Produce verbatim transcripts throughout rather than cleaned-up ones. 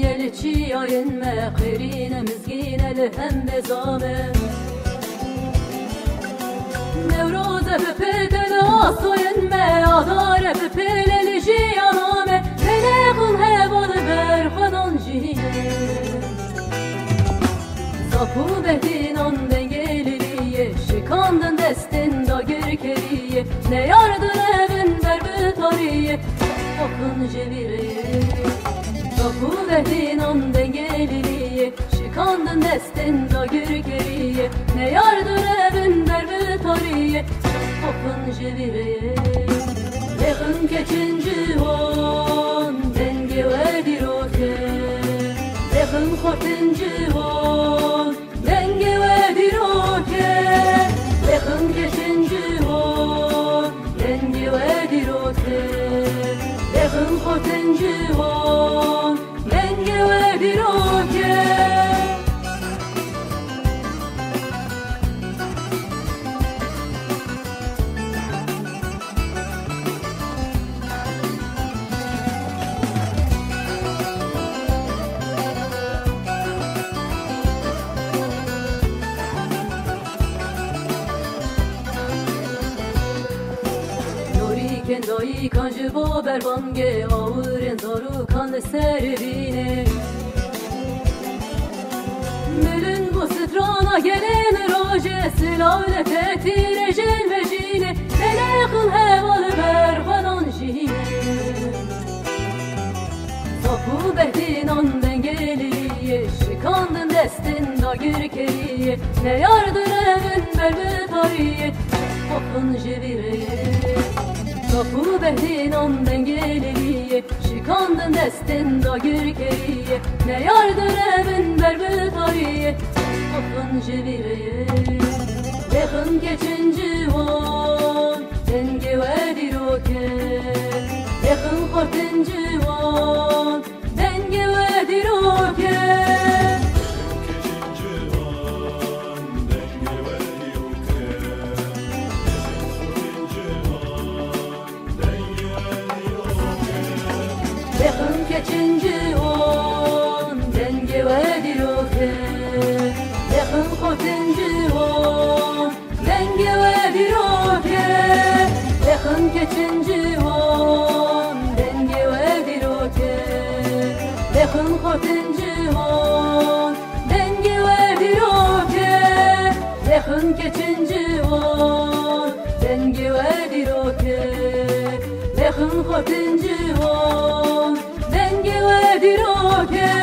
Yê li çiyayên me xêrîne mizgîne li hembêza me. Newroze bi pête li asoyên me, adare bi pêle li jiyana me. Lêlêxin heval ber xwedan jî. Zap û behdînan dengê liliyê, şikandin destên dagirkeriyê, neyar direvin ber bi tariyê, xofin ji vî rê. Zap û behdînan dengê liliyê, şikandin destên dagirkeriyê, neyar direvin ber bi tariyê, xofin ji vî rê. Lêxin keçin ciwan, dengê we dîrok e. Lêxin xortin ciwan, dengê we dîrok e. Lêxin keçin ciwan, dengê we dîrok e. Lêxin xortin ciwan, dengê we dîrok e. Norîkên dayikan ji bo berbangê awirên zarokan li ser vînê. Milin bo strana gelê li rojê, silav li te tîrê jin vejînê, telexin heval ber xwedan jîne. Zap û behdînan dengê liliyê, şikandin destên dagirkeriyê, neyar direvin ber bi tariyê, xofin ji vî rê. Zap û behdînan dengê liliyê, şikandin destên dagirkeriyê, neyar direvin ber bi tariyê, xofin ji vî rê. Lêxin keçin ciwan, dengê we dîrok e. Lêxin xortin ciwan, dengê we dîrok e. Lêxin keçin ciwan, dengê we dîrok e. Lêxin xortin ciwan, dengê we dîrok e. Lêxin keçin ciwan, dengê we dîrok e. Lêxin xortin ciwan, dengê we dîrok e. Lêxin keçin ciwan, dengê we dîrok e. Lêxin xortin ciwan, dengê we dîrok e.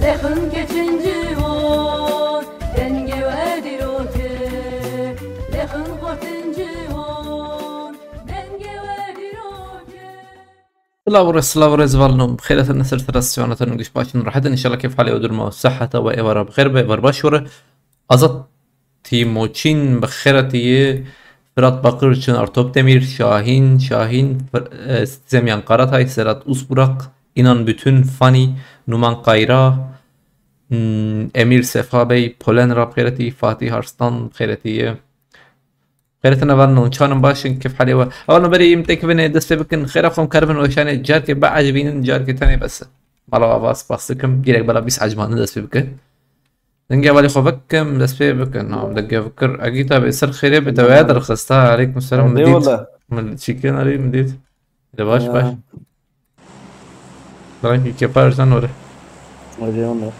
Lêxin keçin ciwan, dengê we dîrok e. Lêxin xortin ciwan, dengê we dîrok e. Silav û rêz, silav û rêz, hevalno, bi xêr hatin, ser sera siyonatan û giş baş in, rehet in, înşallah kêf halê we, durma û seheta we êvara bi xêr be, êvar baş were. Azad Tîmoçîn bi xêr hatiye, Firat Bakir, Çinar Topdemîr, Şahîn, Şahîn, Fir-, e, Semyan Karatay, Sedat Usburak, Înan Bütün, Fanî, Numan Kayra, hmm, Emîr Sefa Bey, Polen Rab xêr hatiye, Fatih Arslan bi xêr hatiye. Xêr hatin hevalno, çanin baş in, kêf halê we. Hevalno, berî em têkevin ê dest pê bikin, xêra xwe em karibin weşanê, carkê biecibînin, carkê tenê bes. Mala we ava spas dikim, gerek bela bîst ecibandin dest pê bikin. Dengê hevalê xwe vekim, dest pê bikin. Ha, dengê vekir. Egîta bê ser xêrê bi te weye derxist ha. Aleykum selam, Erdê min dît. Wala. Min çîkin, erê, min dît. De baş, baş. Ha. Belki kepar sen oraya. Hadi onu.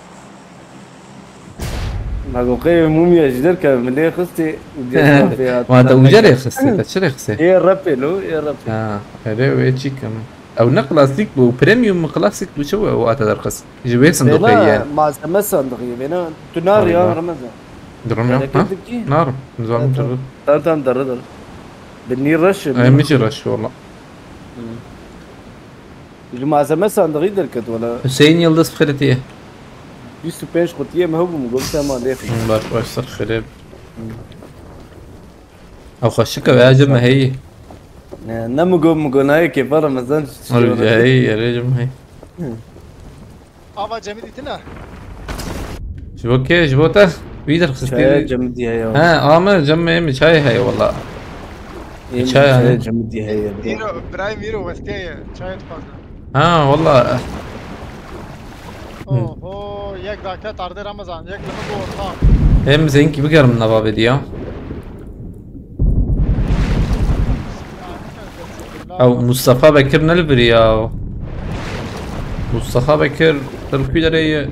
Ma go qey mumya ji derke min lê xistê û diye Ma te uca rê xistê, te çi rê xistê? Ê repê lo, ê repê. Ha, erê wê çî kim. Ew ne klasîk bû, premium mi klasîk bû, çi bû ew ate derxist? Ji wê sindoqê ye. Malzeme sandığı ye, bêna tu narî ya Remezan. Durum yok, ha? Narim, zalim. Tamam, tamam, darı, darı. Bi nî reş e. Ay, min jî reş, wala. Ji malzeme sandığı derket, wala. Hüseyin Yıldız xiretiye. Bîst û pênc qutiye me hebû, min got, tema lê xwe. Baş, baş, ser xirê. Ew xweşik e, ya cem heyî. Ne, ne min got, min got, nayê kêfa Remezan. Heyî, erê cem heyî. Ava cemî dîtine? Ji bo kê? Ji bo te? Wî derxistî. Çaya cemidî heye. He, ame cemê min çayê heye wala. Ê, çay çaya heye. Cemidî heye. Îro, birayê min îro westeye, çayê dixwaze. Ha, wala. Oho, yek daket ardê Ramazan, yek li min orta. Em zengî bigerim nava vê diya. Ew Mustafa Bekir ne li vir ya. Mustafa Bekir, te li ku derê ye?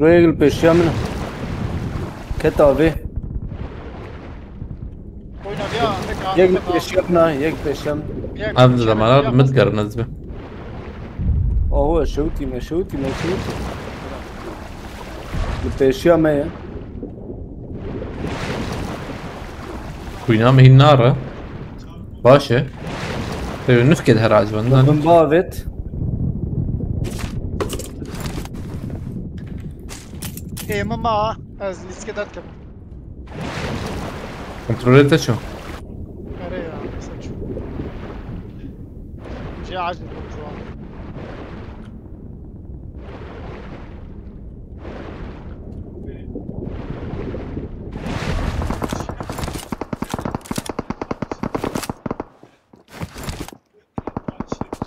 Royek li pêşiya min e. Ket avê. Yek li pêşiya min e, yek pêşiya min. Ev zamana min digerin ez bi. Aho, ez şewitî me, şewitî me, şewitî. Li pêşiya me ye. Kuyna me hîn nare. Baş e. Pêro nifkê dihere ez benden. Min bavêt. Ê, min ma, ez lîskê derdikim. Kontrolê te ço? Erê ya, mesela ço. Jê acil bû ciwan.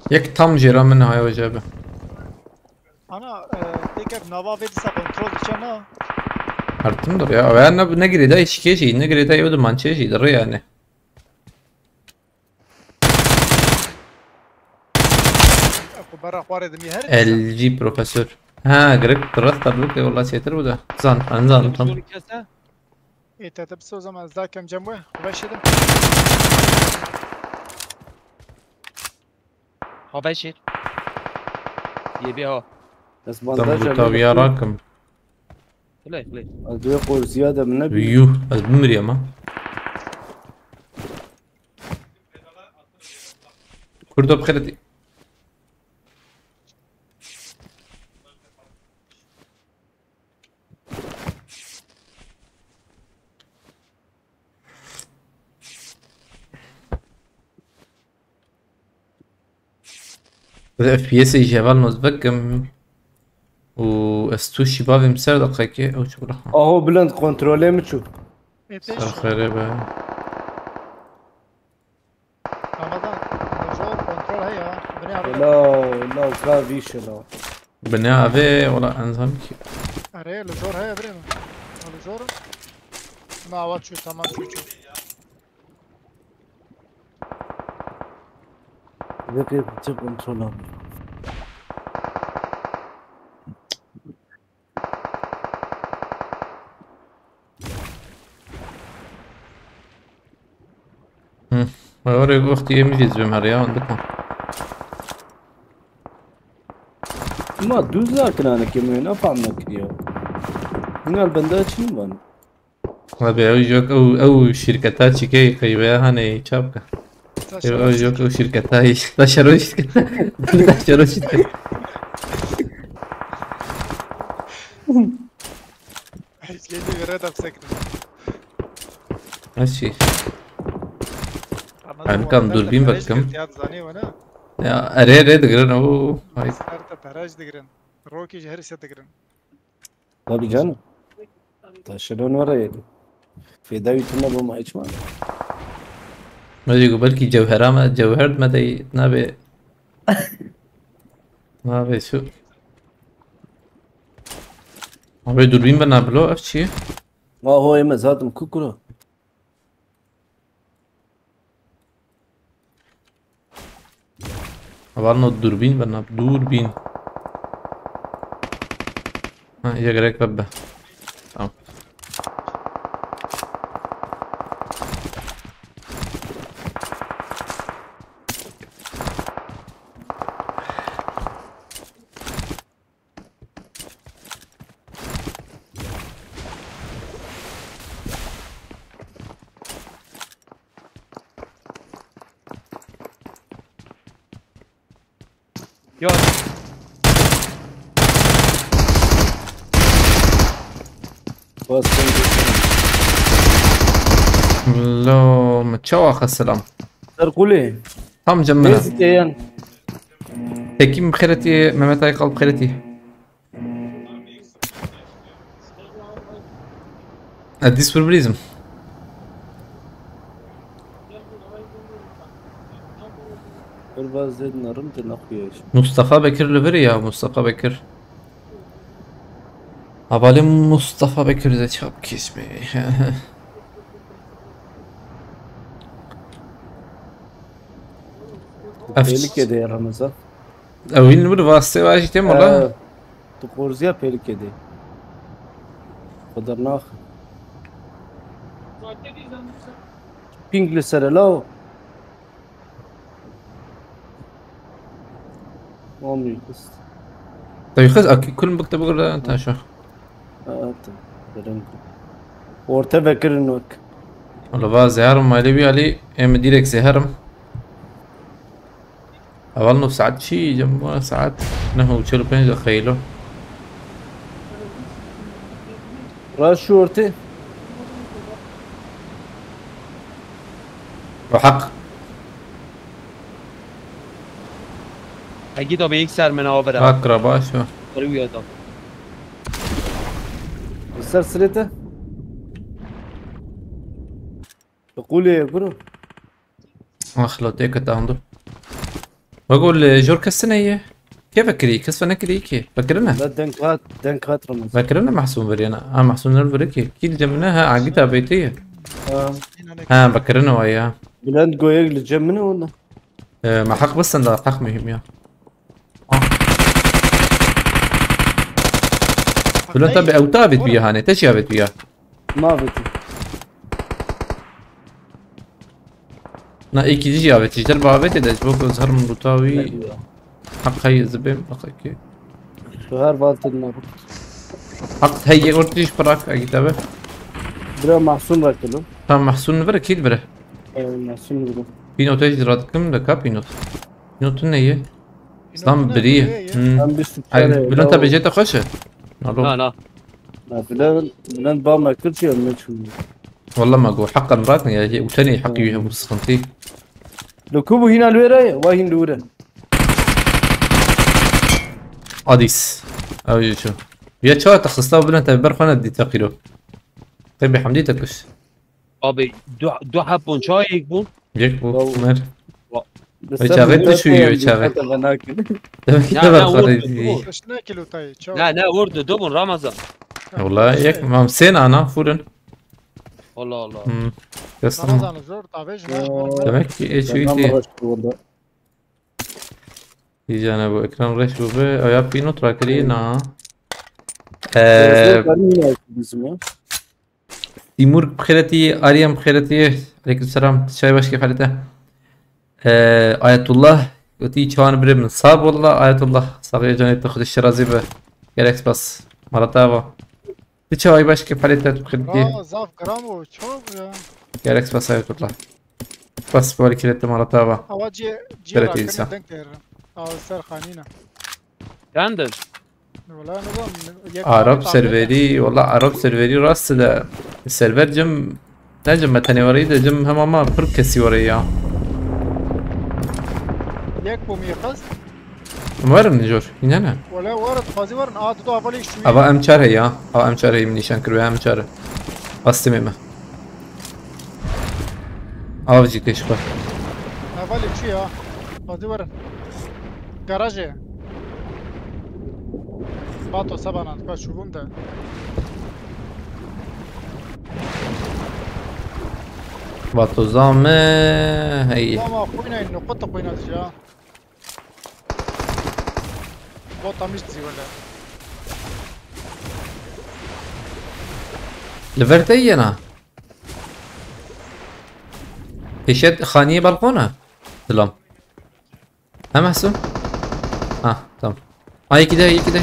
Yek tam jêra min haya wece bi. Ana, e, têkek nava vê dîsa kontrol diçe na. Her tim dur ya. Ew ne, ne girêdayî şikê jî, ne girêdayî ew dimançê jî, dirê yani. Ku berra xwarê dimî her dîsa. L G profesör. Ha, gerek rast tablo ke wala çêtir bû da. Zan, ben zan tam. Şunu kese. Ê, te te bisoza me, ez dakem cem we. Xwe veşêdim. Ha veşêr. Yê bê ha. Ez bandaj. Tam bu taviya rakim. Xilê, xilê. Ez duyê qor ziyade min nebî. Yuh, ez bimiriyem ha. Kurdo bi xêr hatî. Ez F P S'ê ji heval nozbek im û ez tûşî bavê min ser deqekê ew çi bira. Aho bilind kontrolê min çû. Ê, pêş. Ser xêrê be. Ramazan, li jor kontrol heye, binê avê. Law, law, ka vî şilo. Binê avê, wala enzam ki. Erê, li jor heye, birê min. Li jor. Ma awa çû, tamam çû, çû. Vê pê çi kontrol abi. Hı. Oraya wextî em jî dibim her ya, dikon. Ma dûz nakin anekê me, nafam nekiriye. Hîna li benda çi min van? Abi ew yok, ew, ew şirketa çike qeybe hane çapka. Ew, ew yok, ew şirketa hiç. Taşero şirketa. Taşero şirketa. Hiç geldi bir red up second. Nasıl? Ama Erkan, bu arada durbin peraj bakım. Girdi ya, zanî bana. Ya, erê, erê digirin, oo. Ay. Starta peraj digirin. Roki ji her se digirin. Tabii canım. Taşeron var ya. Feda yutuna bu maç mı? Belki, belki cevhera me, cevher me de nabe. Nabe şu. Abi durbin bana blo, ev çi? Aho, em ez hatim kukuro. Hevalno durbîn bena, durbîn. Ha, ya gerek be. Tamam. Yo. Lo, me çawa xwe selam. Ser qulê. Tam cem min e. Nêzî te yan. Tekî min bi xêretî, Mehmet Aykal bi xêretî. Ez dîs bir bilîzim. Bir vaz zêd nerim te nexuye. Mustafa Bekir li vir ya, Mustafa Bekir. Hevalê Mustafa Bekir de çap kesme. Ef- Tehlikede ya Ramazan. Ew hîn li vir vastê vajî têm wala. Tu qorziya pêlikê dê. Xeternax. Ping li ser e law. Omî xist. Te xist akî kulm bikte bigir de ta şo. Evet. Derin. Orta vekirin wek. Wala va zeherim malê wî alî em direk zeherim. Heval nû saet çi cem bu saet neh û çil û pênc deqeylo. Raşû ortê. Ve haq. Egîd abi ilk ser min avira. Haq ra baş o. Kırı uyadı. Ser silete. Qulê bro. Ax lo tê kete handu. Vego li jor kes ne ye. Kê vekirî? Kes ve nekirî ki. Vekirine? La denk hat, denk hat Ramazan. Vekirine Mahsun veriyana. Ha Mahsun ne veri ki. Kî li cemine ha agita beytê ye. Ha. Ha vekirine wa ya. Bülent Goyek li cem min e wala. Ee, ma haq bisten da haq mühim ya. Bülent abi ew ta avêt wî ya hanê. Te çi avêt wî ya? Navêtî. Na êkî dî jî avêt. Ji derba avêtê de ji bo ku ez herim lûta wî. Heq hey ez bêm. Heq ki. Tu her val tu navêt. Heq hey yek ortî ji pirak agita be. Bira Mahsun rakilo. Tam Mahsun vire kî vire. Ee, Mahsun bira. Pînotê jî radikim de ka pînot. Pînot ne ye? Tam Pînotine biriye. biriye ye. Hmm. Em bîst û Ay, çar Bülent ya. abi jete xweş e. Nalo. Na na. Na Bülent, Bülent ba me kir çi em neçûn. Wallah ma go heqan rakin ya. Utanî heqî wî hemû sıkıntı. Li ku bû hîna li wê re ye? Wa hîn li wê re. Adis. Ew jî ço. Ya çawa te xista Bülent abi ber xwe ne dî teqîro. Te bi hemdî te kuş. Abi du du hepon çayek bûn. Yek bu Wow. mer. Bi Ve ser çaxê min tu şu de yü koyan, çaxê. dikkat et, ben hakim. Demek ki Ya, te ya, ber vurdu, xwe vurdu. Kaç ne kilo tayı? Çaw. Ne ne vurdu, dur bun Ramazan. Wala yek mam sen ana furin. Allah Allah. Hmm. Kestim. Ramazan zor tabi jime. Oo. Demek ki e şu Ben iti. ama hoş burada. Diyeceğine bu ekran reş bu be. Aya pînot rakirî na. Ee, Ee, Karim yine bizim ya. Timur bixêretî, Aryan bixêretî. Aleyküm selam. Çay baş kefalete. Ee, Ayetullah. Gotî çawan birê min. Sağ ol la Ayetullah. Saxiye canê te xwedî şirazî be. Gerek spas. Maratava. Ti çaway baş kefalete bixêretî. Ra zaf gram o çok ya. Gerek spas Ayetullah. Spas bol kirete maratava. Awa ci ci Şeref rakını insan. Denk der. Awa ser xanîna. Kendir. Wala ne zaman yek Arap tane serveri, wala Arap serveri rast de server cem ne cem me tenê warayî de cem hem ama pir kesî warayî ya. Yek bom yexas. Werin jor, yine ne? Wala warat fazi warin. Aa dudu avalı işçi. Ava M çar he ya. Ava M çar he min nîşan kiribe M çar. Astime me. Av jî keşfa. Avalı işçi ya. Fazi warin. Garajı. Bato sabanan kaç şubun da. Vato zame hey. Ama kuyna ino kota kuyna dija. Bota miş zivele. Li ver te yena. Pêşet xaniyê balkona. Selam. He Mahsun? Ha, tamam. Ay iki de, iki de.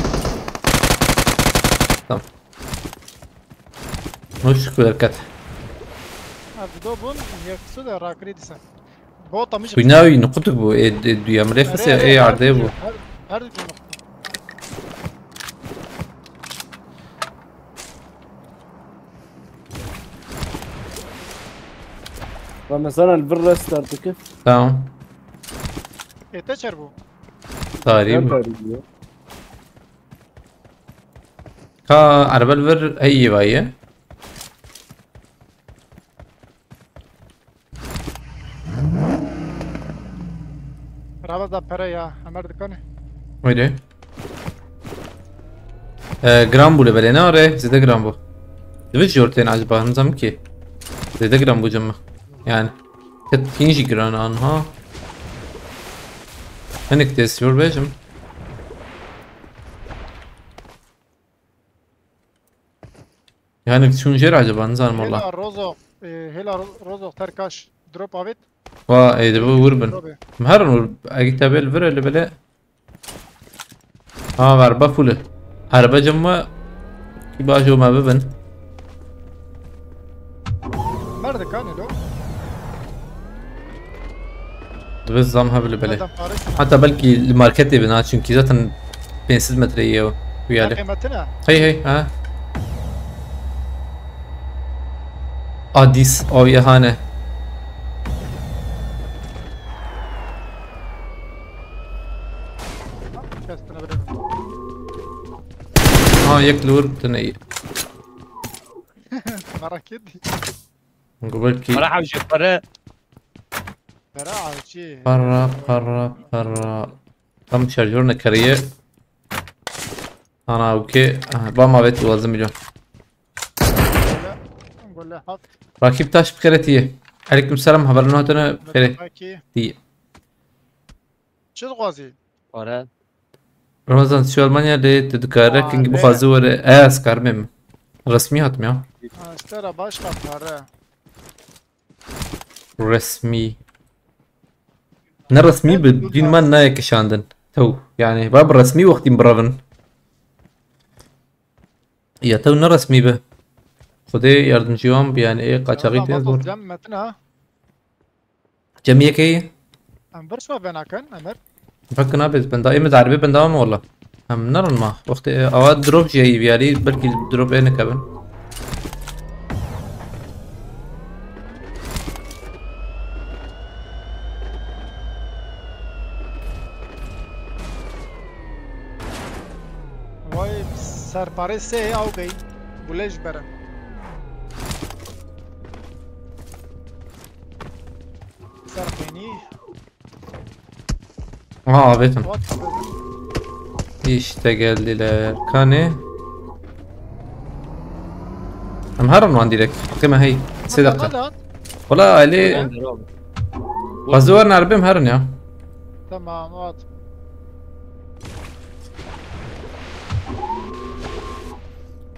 Tamam. Hoş bereket. Ha dudu bun yeksu da rakri disa. Bota miş. Kuynawî nuqut bû ê ê duya min rê xise ê erdê bû. Her her dudu. Ramazan el bir restart dike. Tamam. Ete çer bu. Tarî bû. Ka erbel vir hey yê vaye. Rava da pere ya. Hemer dikane. Öyle. Ee, giran bû li belê, ne are? Zêde giran bû. Divê ji jor tên acaba, nizam ki. Zêde giran bû cem me. Yani. Ket hîn jî giran an ha. Hinek tê sor bêjim. Yani çûn jêr acaba, nizanim wala. Hêla Rozo, e, hêla Ro-, Rozo terkaş drop avêt. Wa, ê, dibe wir bin. Drop ê. Her nur, egi tebel vir, li belê. Ha, ver, ba full. Araba cem me, ki bajo me bibin. Merdikan ilo. Divê zam hebile belê. Adam Paris. Hatta belki li marketê bin ha, çünkü zaten pênc sed metre ye o. Ne uyarı. Qiymetine? Hey, hey, ha. Adis, o yahane. Kes tune bilemiyorum. Ha, yek li wir tune. Merak ettim. Belki. Para avcı, para. Para avcı. Para, para, para. Tam şarjör nekeriye. Ana, okey. Aha, ba ma vet lazım milyon. Golle, golle hat. Rakip taş bir kere tiye. Aleyküm selam, haberin hatırına fere. Belki. Tiye. Çi dixwazî? Para. Ramazan, tu Almanya lê tu dikare Aa, king ne? Bixwazi were. Ez karim. Resmî hatim ya. Ha, işte ra başka para. Resmî. Ne resmî bi dîn me nayê kişandin. Tew. Yani, ba bi resmî wextî birevin. Ya tew ne resmî bi. Xwedê yardimcî wan bi, yani, ê qaçaxî tê zor. Cem Metin ha. Cem yekê. Em bir şo venakin, Emir. Bak nabe benda, ê min darbê benda me wala. Em nerin ma. Wextê, e, awa drop jî heyî biyarî, belkî drop ê nikevin. Vay, serparê sê ew bey. Bule ji berin. Serpênî. Aha, avêtin. What? İşte geldiler. Kane. Em herin wan direkt. Bakayım hey. Sê dakika. Hadi, hadi. Wala ailê. Tamam, tamam. Fazla var, nerbim herin ya. Tamam, at.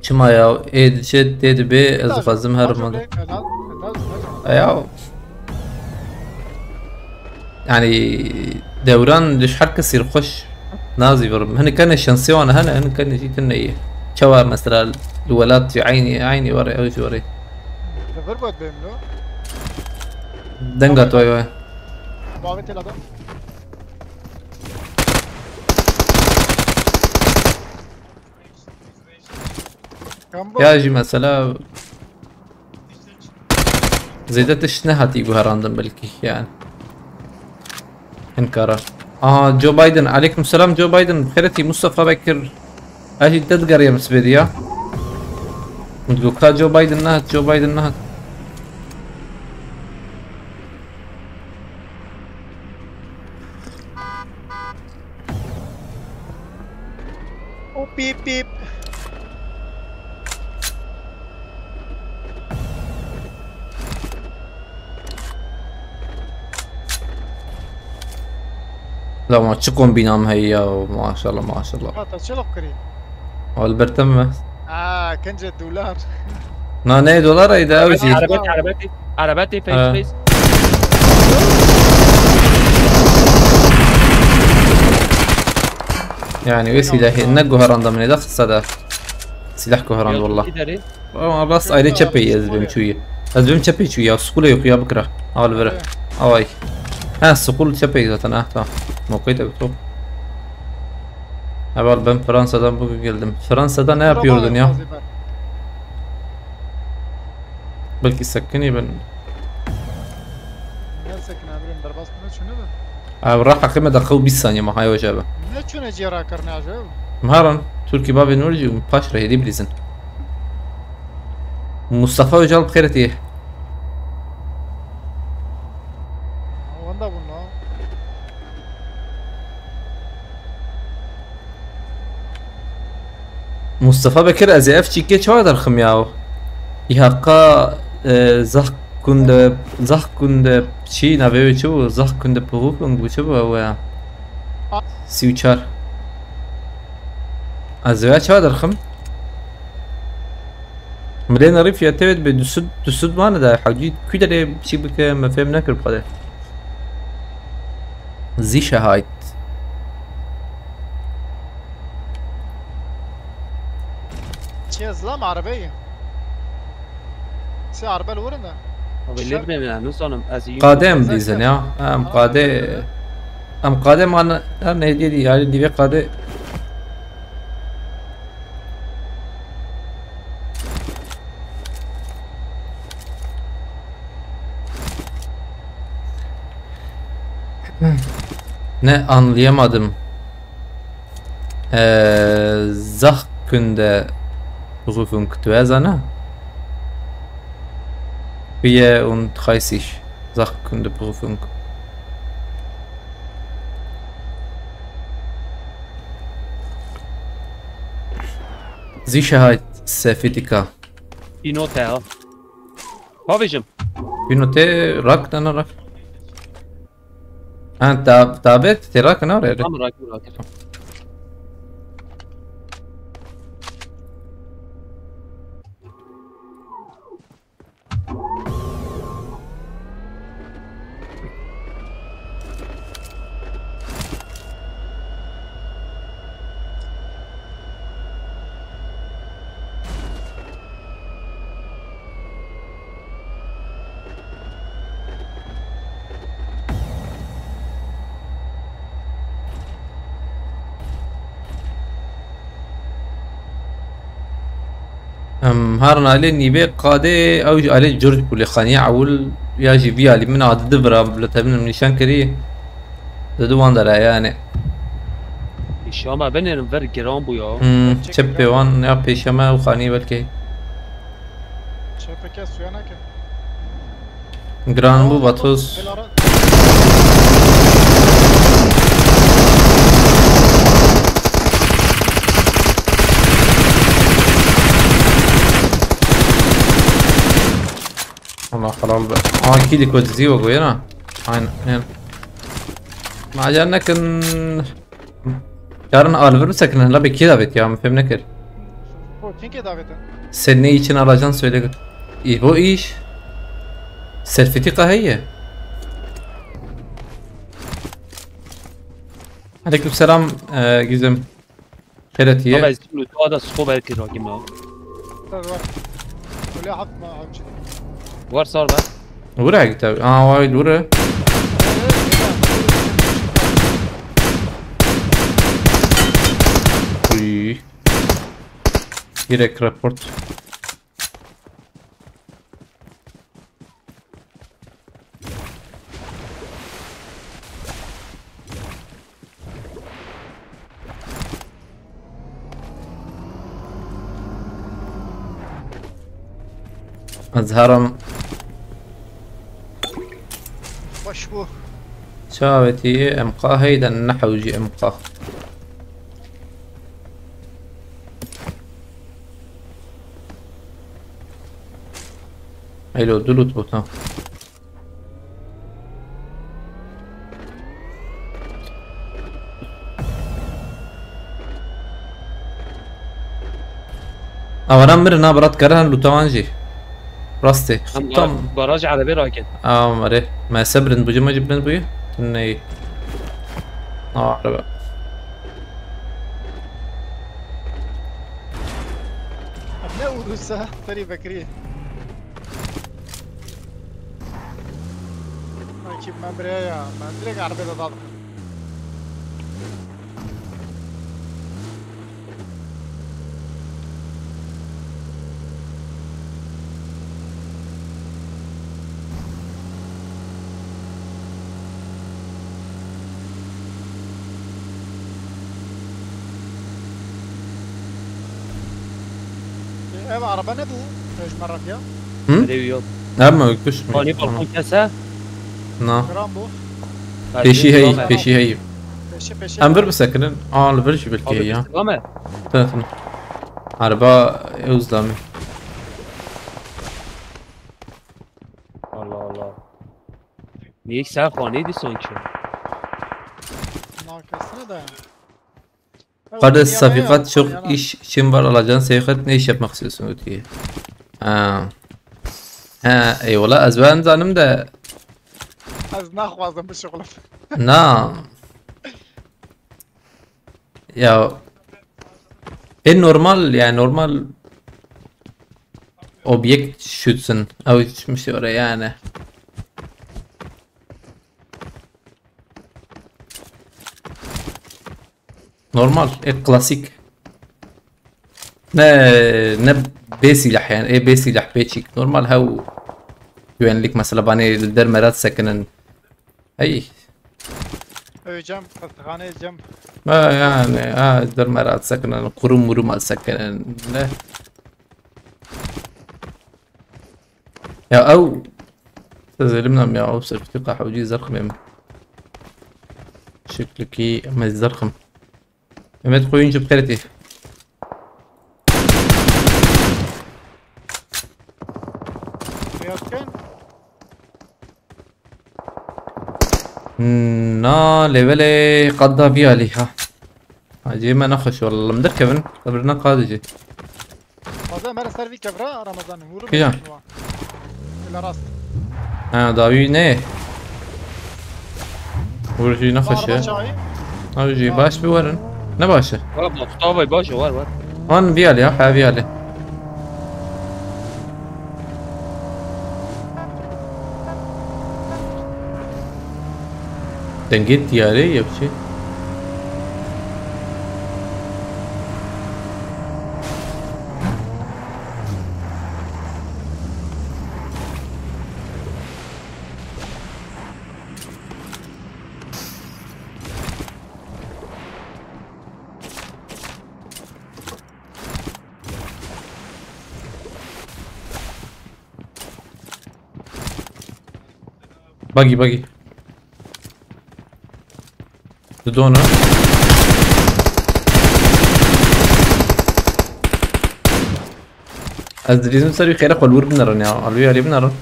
Çima ya? Ê, şey, tê dibê, ez dixwazim herim. Ya. Yani, dewran diş her kesî xweş nazî verim. Hinek kene şansê wan hene, hinek kene jî tune ye. Çawa mesela li welat jî eynî, eynî were, ew jî were. Li vir got bêm lo. Denga to ye. Bavê têla da. Ya jî mesela zêde tişt nehatî guherandin belkî yani. Hin kara. Aha, Joe Biden. Aleyküm selam Joe Biden. Xêretî Mustafa Bekir. Ez jî te digeriyam sibêdî ya. Min digot ka Joe Biden nehat, Joe Biden nehat. O pîp pîp. La ma çi kombînam heye ya, maşallah, maşallah. Ha, te çi laf kirî? Al bertem me. Aa, kince dolar. Na ne dolar ayda ew jî. Arabet, arabet, arabet face to face. Yani wê silahê ne guheranda min ê de qisa de. Silah guherand wallah. Ama rast ayrı çepê ye, ez bim çûye. Ez bim çepê çûye ya, sukule yok ya bikira. Al vere. Avay. Ha, sukul çepê zaten ha, tamam. Mokayı da bitti. Heval ben Fransa'dan bugün geldim. Fransa'da ne yapıyordun ya? Belki sakın ben. Gel sakın amirim, derbas buna çöne de. Abi rah hakkında da kıl bir saniye mahaya hoca abi. Ne çöne ciğer akarne acaba? Maran, Türkiye babê Nurci, paş rehedi bilizin. Mustafa Öcal bi xêretî. Wenda bûn la. Mustafa Bekir, ez ê ev çîkê çawa derxim ya? Îhaqa, e, zahkunde, zahkunde çi navê wê çi bû? Zahkunde pixûfin bû, çi bû ew ya? Sî û çar. Ez ê çawa derxim? Milê nerî fiyatê wê dibê du sed, du sed mane da. Hewcî kû derê çîk bike, me fêm nekir xwedê. Sicherheit. Çi ez lam arabeyê? Çi araba li wir in e? Abi, çi lê şer? Binêne, nizanim, ez yî Qadê em dîzin ya. Em qadê, em qadê man, em nehêdiyê dî, yani dîvê qadê. Ne anlayamadım. Ee, Sachkunde Prüfung, tu ez ana? Wie und dreißig. Sachkunde Prüfung. Sicherheit Certifikat. Inote ha. Pavêjim. Inote rak dana rak. Ha, ta-, tabet, te rak nare. Tamam, rak, rak. Em, herin alê nîvê qadê, ew jî alê curt bû lê xaniya ewil ya jî vî alî min a di di vira li tevin min nîşan kirî. Di di wan dera yani. Pêşiya me binêrin ver giran bû ya. Hmm, çep pê wan ya pêşiya me û xanî belkî. Çepeke suya nake. Giran bû, Batos. Allah halal be. Aa, kili kotisi yok o yana. Aynen, aynen. Macar nekin. Yarın alvir mi sakın? La bekir davet ya, fem nekir. Bu kim ki davetin? Sen ne için alacaksın söyle. İyi, bu iş. Serfiti kaheye. Aleyküm selam, e, Gizem. Xêretiye. Ama ez daha da scope belki rakîm ya. Var, var. Öyle hafif mi avcı? Var sar ben. Vur ha git abi. Aa, vay, vur ha. Uy. Direkt report. Ez herim. Baş bû. Çavêtî em qa heyden nehewcî em qa. Elo, du loot bû, tamam. Avana mirin ha, brat, kare han lootawan jî. Rastê. Em tam gar-, garaj erebê rakin. Aa, mare. Me se bilind bû, cima jî bilind bûye. Ney. Aa, araba. Ne vurursa, Ferî Bekirî. Sanki me biraya ya, me direkt arbê de dadim. Ev araba ne bu? Pejmarakiya? Hı? Ev yok. Ev mi? Kuş mu? Hani balkon kese? Na. Kram bu. Pêşî heyî, pêşî heyî. Peşe peşe. Em vir bisekinin. Aa, li vir jî belkî heye ya. Abi, tamam. Tene tene. Araba ew zlamî. Allah Allah. Niye sen xaneydi sanki? Nakesine de. Kardeş, Safikat, çok iş için var, alacağın Safikat, ne iş yapmak istiyorsun diye. Ha. Ha, eyvallah, ez ben zanim de. Ez naxwazim bişixulim. Na. Ya. E, normal, yani normal objekt schützen. Ew hiç bir şey oraya yani. Normal, e, klasik. Ne, ne bê silah yani, e, bê silah, bê çîk. Normal, hew güvenlik mesela, banê li dermera sekinin. Hey. Öcem, hastaneye cem. Ha, yani, ha, dermera sekinin, kurum murum sekinin. Ne? Ya ew, ez ê lim nam ya, ew serfîtî qehwecî zerximê min. Şeklikî em ê zerxim. Mehmet, koyuncu bi xêretî. Beyaz ken. Na, lê belê qada vî alî ha. Hacî me nexweş walla, lim derkevin, qebirina qadê jî. Fazla mere ser vî kevra Ramazan. Vurun. Kîjan? Ila rast. Ha, dawî ne? Vur jî nexweş Araba e. çayı. Ew jî baş bi werin. Ne baş e? Wala Mustafa Bey baş e, var var. Wan vî alî ya, ha vî alî. Dengê tiyarê ye çi? Buggy, buggy. Didona. Ez dilîzim ser wî xêre xwe li wir binerin ya. Alvî alî binerin.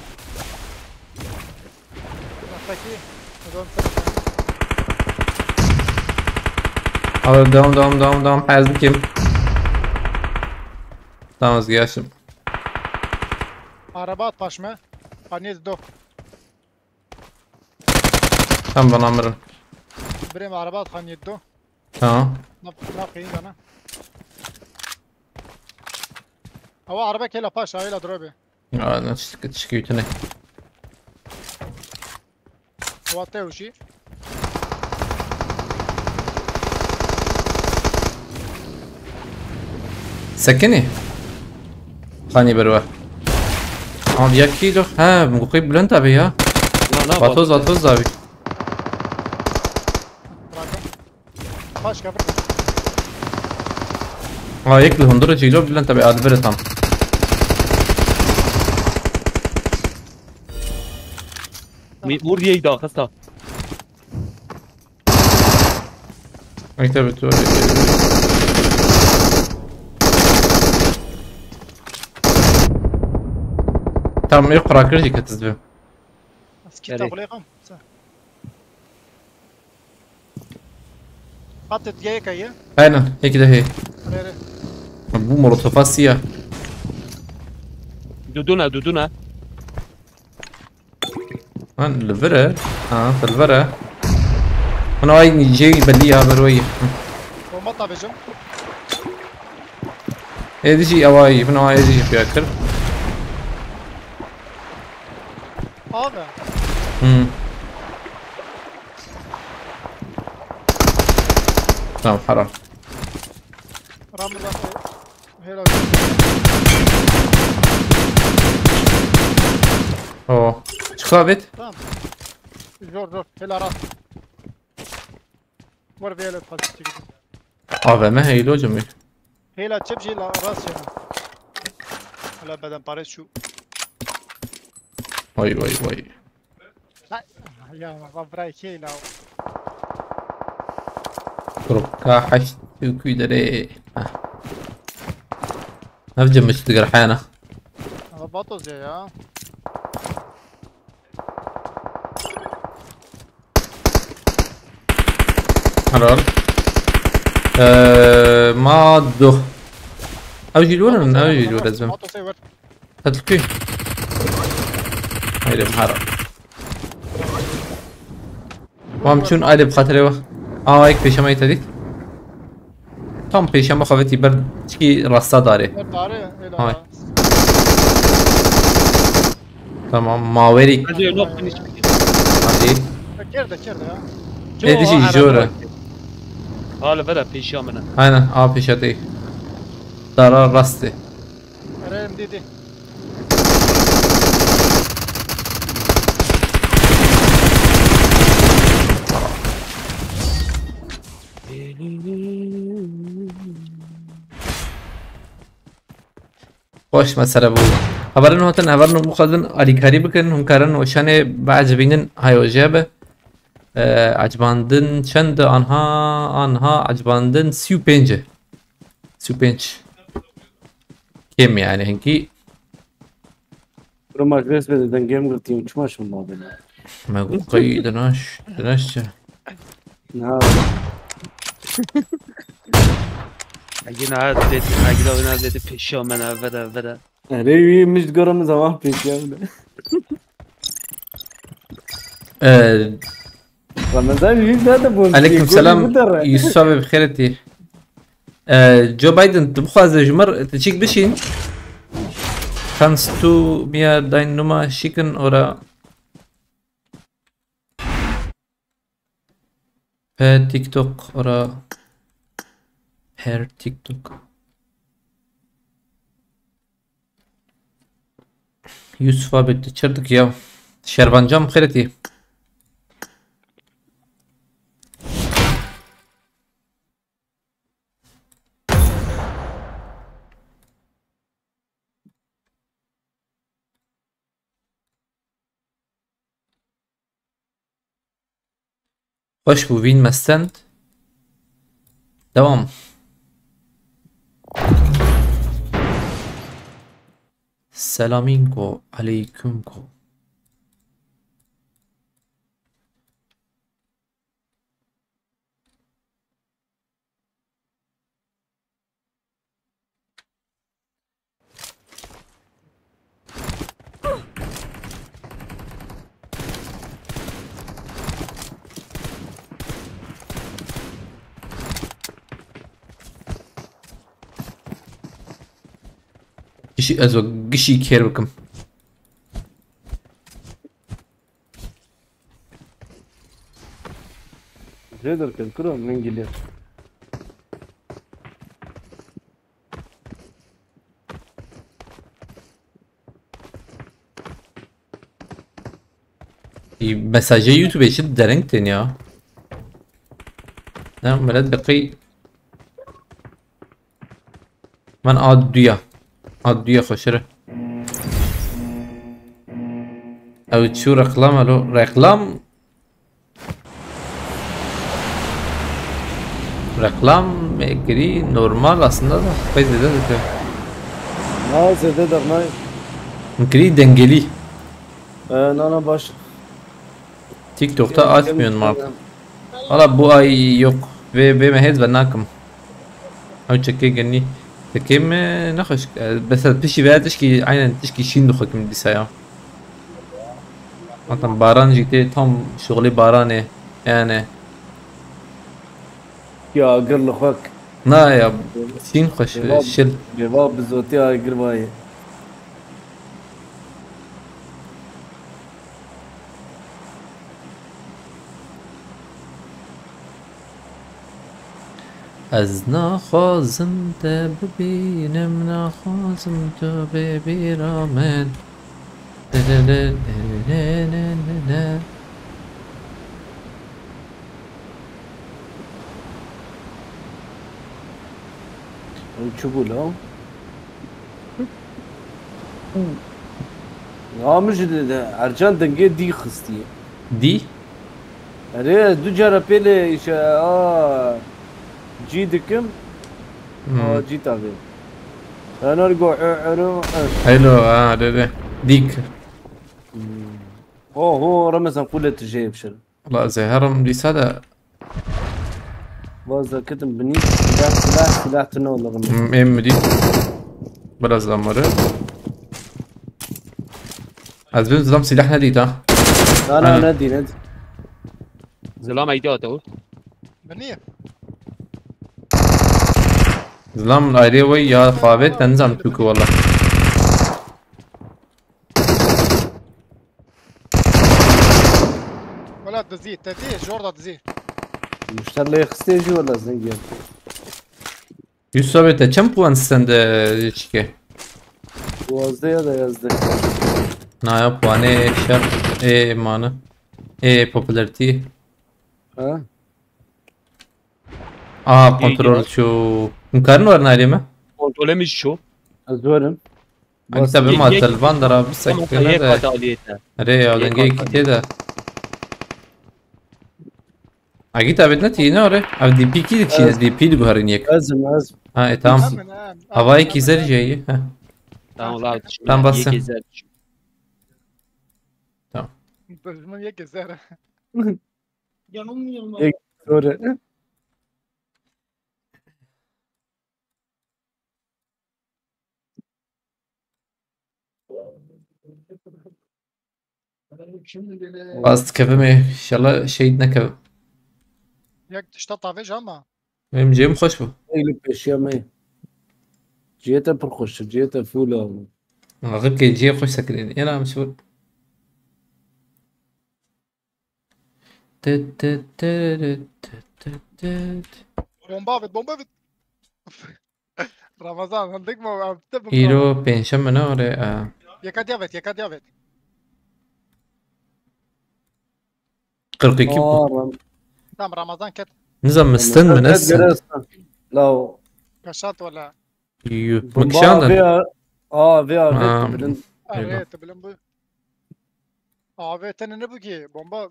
Alttaki. Abi devam, devam, devam, devam. Ez dikim. Tamam, ez geçtim. Araba at paşme. Haniyet do. Tam bana mirin. Birêm araba at haniyet do. Tamam. Nap nap iyi bana. Ama araba kela paş ayla drobi. Aa, ne çıktı, çıktı ütüne. Wate uşi. Sekinî. Hani berwa. Ama bir yakıydı. Ha, bu kadar Bülent abi ya. Na na Vatoz, vatoz abi. Bırakın. Paş kapı. Ha, yek li hundur çilo Bülent abi, adı böyle tam. Mi vur diye daxista. Ay tabii, doğru. Tamam, yok, bırakır ki katiz bir. Skit abone kom. Hatta diye kayı. Aynen, iki de hey. Rere. Bu molotofa siyah. Duduna duduna. Lan li vir e. Ha, li vir e. Ana ay, şey belli ya, ver oy. Bomba tabicim. Êdî jî ew ay, bin ay êdî jî xuya kir. Abi. Hmm. Tamam, haram. Ramazan e, helal. Oo. Çık abi. Tamam. Zor zor. Helal rast. Var bir ele pas çekildi. A V M heyli hocam. Hela çep şey la rast şey. Hala beden pare şu. Vay vay vay. La, ya ma bırak şey la. Kurka haş tükü dere. Hah. Ev cem işte gerhana. Ama Batos ya ya. Helal. Eee, ma duh. Ew jî li wir in, ew jî li wir ez bim. Batos ê wer. Tetlkî. Haydi mara. Wan çûn aydê bi xatirê we. Aa, yek pêşema yê te dît. Tam pêşema xwe vetî ber çikî rasta darê. Ber darê, êla. Hay. Tamam, mawerî. Hadi yok, ben hiç. Hadi. Kerde, kerde ya. Ê, dişî jor e. Hala veda pêşiya min e. Aynen, a pêşiya te. Dara rastê. Erê, em dî, dî. Xweş mesele bû. Hevalên hatin, hevalên bixwazin alîkarî bikin, hûn karin weşanê biecibînin, hay weje be. Ee, ecibandin çend e anha, anha ecibandin sî û pênc e. Sî û pênc. Kêm yani hinkî. Roma ji dest bide dengê min girtî, çima şim nabêne? Me got qey dinaş, dinaş çi? Na. Egî na dedi, egî na dedi pêşiya min e, veda, veda. Erê, wî min ji gora min zaman pêşiya min e. Ee, Ramazan, wî zaten bu Aleyküm selam. Yusuf abi, bi xêr etî. Ee, Joe Biden, tu bixwaze ji mir, tu çîk bişîn? Kannst du mir deine Nummer schicken oder per TikTok oder per TikTok? Yusuf abi, tu çi dikî ya? Şervancan, bi xêr etî. Xweş bû, vîn me stend. Devam. Selamînko, aleykümko. Gişî, ez o gişî kêr bikim. Jê derken kuro min giliya. Î, mesajê YouTube çi dereng tên ya. Ne, millet bi qey. Van a duya. A duya xweşir e. Ew çû reklam, alo, reklam. Reklam, e, kirî normal aslında da pek zêde dike. Na, zêde dernayê. Min kirî dengelî. E, na, na, baş. TikTok'ta açmıyorum artık. Valla bu ay yok. Ve, ve me hêz ve nakim. Ew çekê genî. Çekê me nexweş. E, mesela piştî veya tişkî, aynen tişkî şîn dixwekim dîsa ya. Zaten baran jî tê tam şoxlê baranê. Yani. Ya gir li xwe. Na ya, şîn xweş, şil. Bêva bi zotî agir vayê. Ez naxwazim te bibînim, naxwazim tu bê bîra min. Ew çi bû la? Ya min ji de, de, Ercan dengê dî xistiye. Dî? Erê, ez du cara pêlê îşe, a, cî dikim. Hmm. A, cî tavê. Ener go ero. Hello, ha, dede. Dik. Ho ho, Ramazan, kule tijê bişir. La zeherim dîsa de. Bazda kitim binî. Silah, silah, silah tune olur. Hmm, em mi dît? Biraz da mırı. Ez bin zam silah ne dît ha? Na na, ne dî, ne dî. Zilam eydi ate o. Binî. Zilam ayrı way ya favet, nizam çünkü valla. Wala dizî, te dî, jor da dizî. Müşterleyê xistê jî wela zengî yaptı. Yusuf abi, te çend puan sende çike? Duwazdeh ya da yazdeh. Na ya, puanê şer, e, manı. E, popularity. Ha? Aa, kontrol şu. Hünkârın var ne alemi? Kontrole mi şu? Ez werim. Hani tabi ma telvan dara bir sekene de. Re ya, denge iki te de. Agi tabi ne tine ore? Abi D P iki de çine, D P de buharın yek. Ezim, ezim. Ha, e, tamam. Hemen ha. Havayı kizer ceyi. Ha. Tamam la. Tamam, bastım. Tamam. Dızmın ya gezer. Doğru. Bast kevime, inşallah şey ne kev. Yak tişta tavêj ama. Benim cem hoş bu. Eylül peşiya me. Ciyete pir hoş, ciyete full abi. Ağır ki ciye hoş sekirin. Yena mi şu? Tıt tıt tırırıt, tıt tıt tıt. Bomba avêt, bomba avêt. Ramazan, hındık mı? Abi, te bu Îro pêncşem ne ore? A. Yeka diyavet, yeka diyavet. Kırk iki bu. Aa, Ram- Tamam, Ramazan ket. Nizam mısın mı Ket nesin? gerek. La o. Kaşat wala. Yu. Bomba Mıkşandan. A V A, A V A Ha. Vet bilin. Arê, te bilin bu. Abi, tene ne bu ki? Bomba.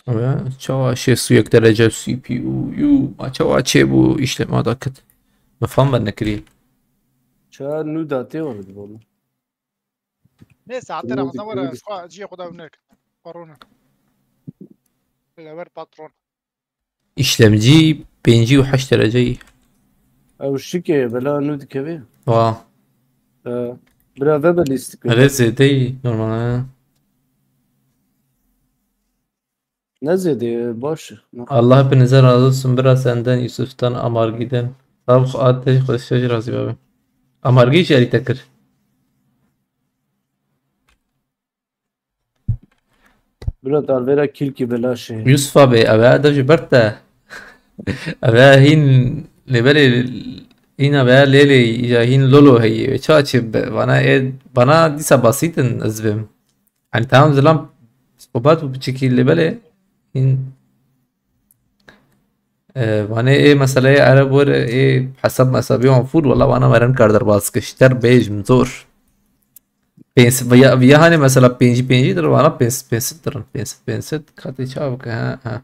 Ve çawa şey su yek derece C P U yu. Ma çawa çê bu işlema da kit. Mı fan ben nekiri. Ça nu da te var bu. Neyse, hatta Tamam, Ramazan var. tamam. Şu an ciye kuda unek. Korona. Lever patron. İşlemci pêncî û heşt derece. Ew şike bela nu dikeve. Va. Ee, Bira ve be lîstik. Re zêde yî normal ha. Ne zêde baş. Allah hepinize razı olsun. Biraz senden, Yusuf'tan, Amargi'den. Sağ ol, Ateş, Kılıçdaroğlu razı abi. Amargi işe tekir. Bira darvera kilki bela şey. Yusuf abi, abi, adam şu bert de. Abi, hin, ne böyle, hin abi, lele, ya hin lolo, hey, çaçı, bana, e, bana disa basitin, ezbim. Hani tamam, zilam, obat bu çekildi böyle. Hin, e, bana, e, meseleye Arap var, e, hesap mesabi on full, valla bana veren kardır baskı, işler bejim zor. Pênc, ya, ya hani mesela pêncî pêncî dir, vana pênc, pênc sed dirin. Pênc sed, pênc sed, katê çav ke, ha, ha.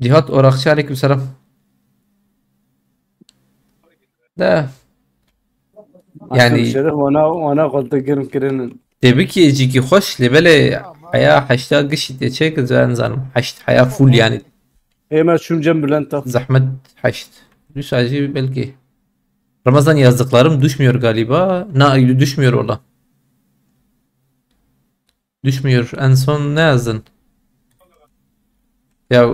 Cihat Orakçı, aleyküm selam. De. Yani Şerif ona, ona koltuk girin kirinin. Tebrik ki eciki hoş, lebele aya heşta gişi te çek, zan zan. Heşt, haya full yani. Ême şûn cem Bülent ta. Zahmet heşt. Düş acı belki. Ramazan, yazdıklarım düşmüyor galiba. Na, düşmüyor ola. Düşmüyor. En son ne yazdın? Ya,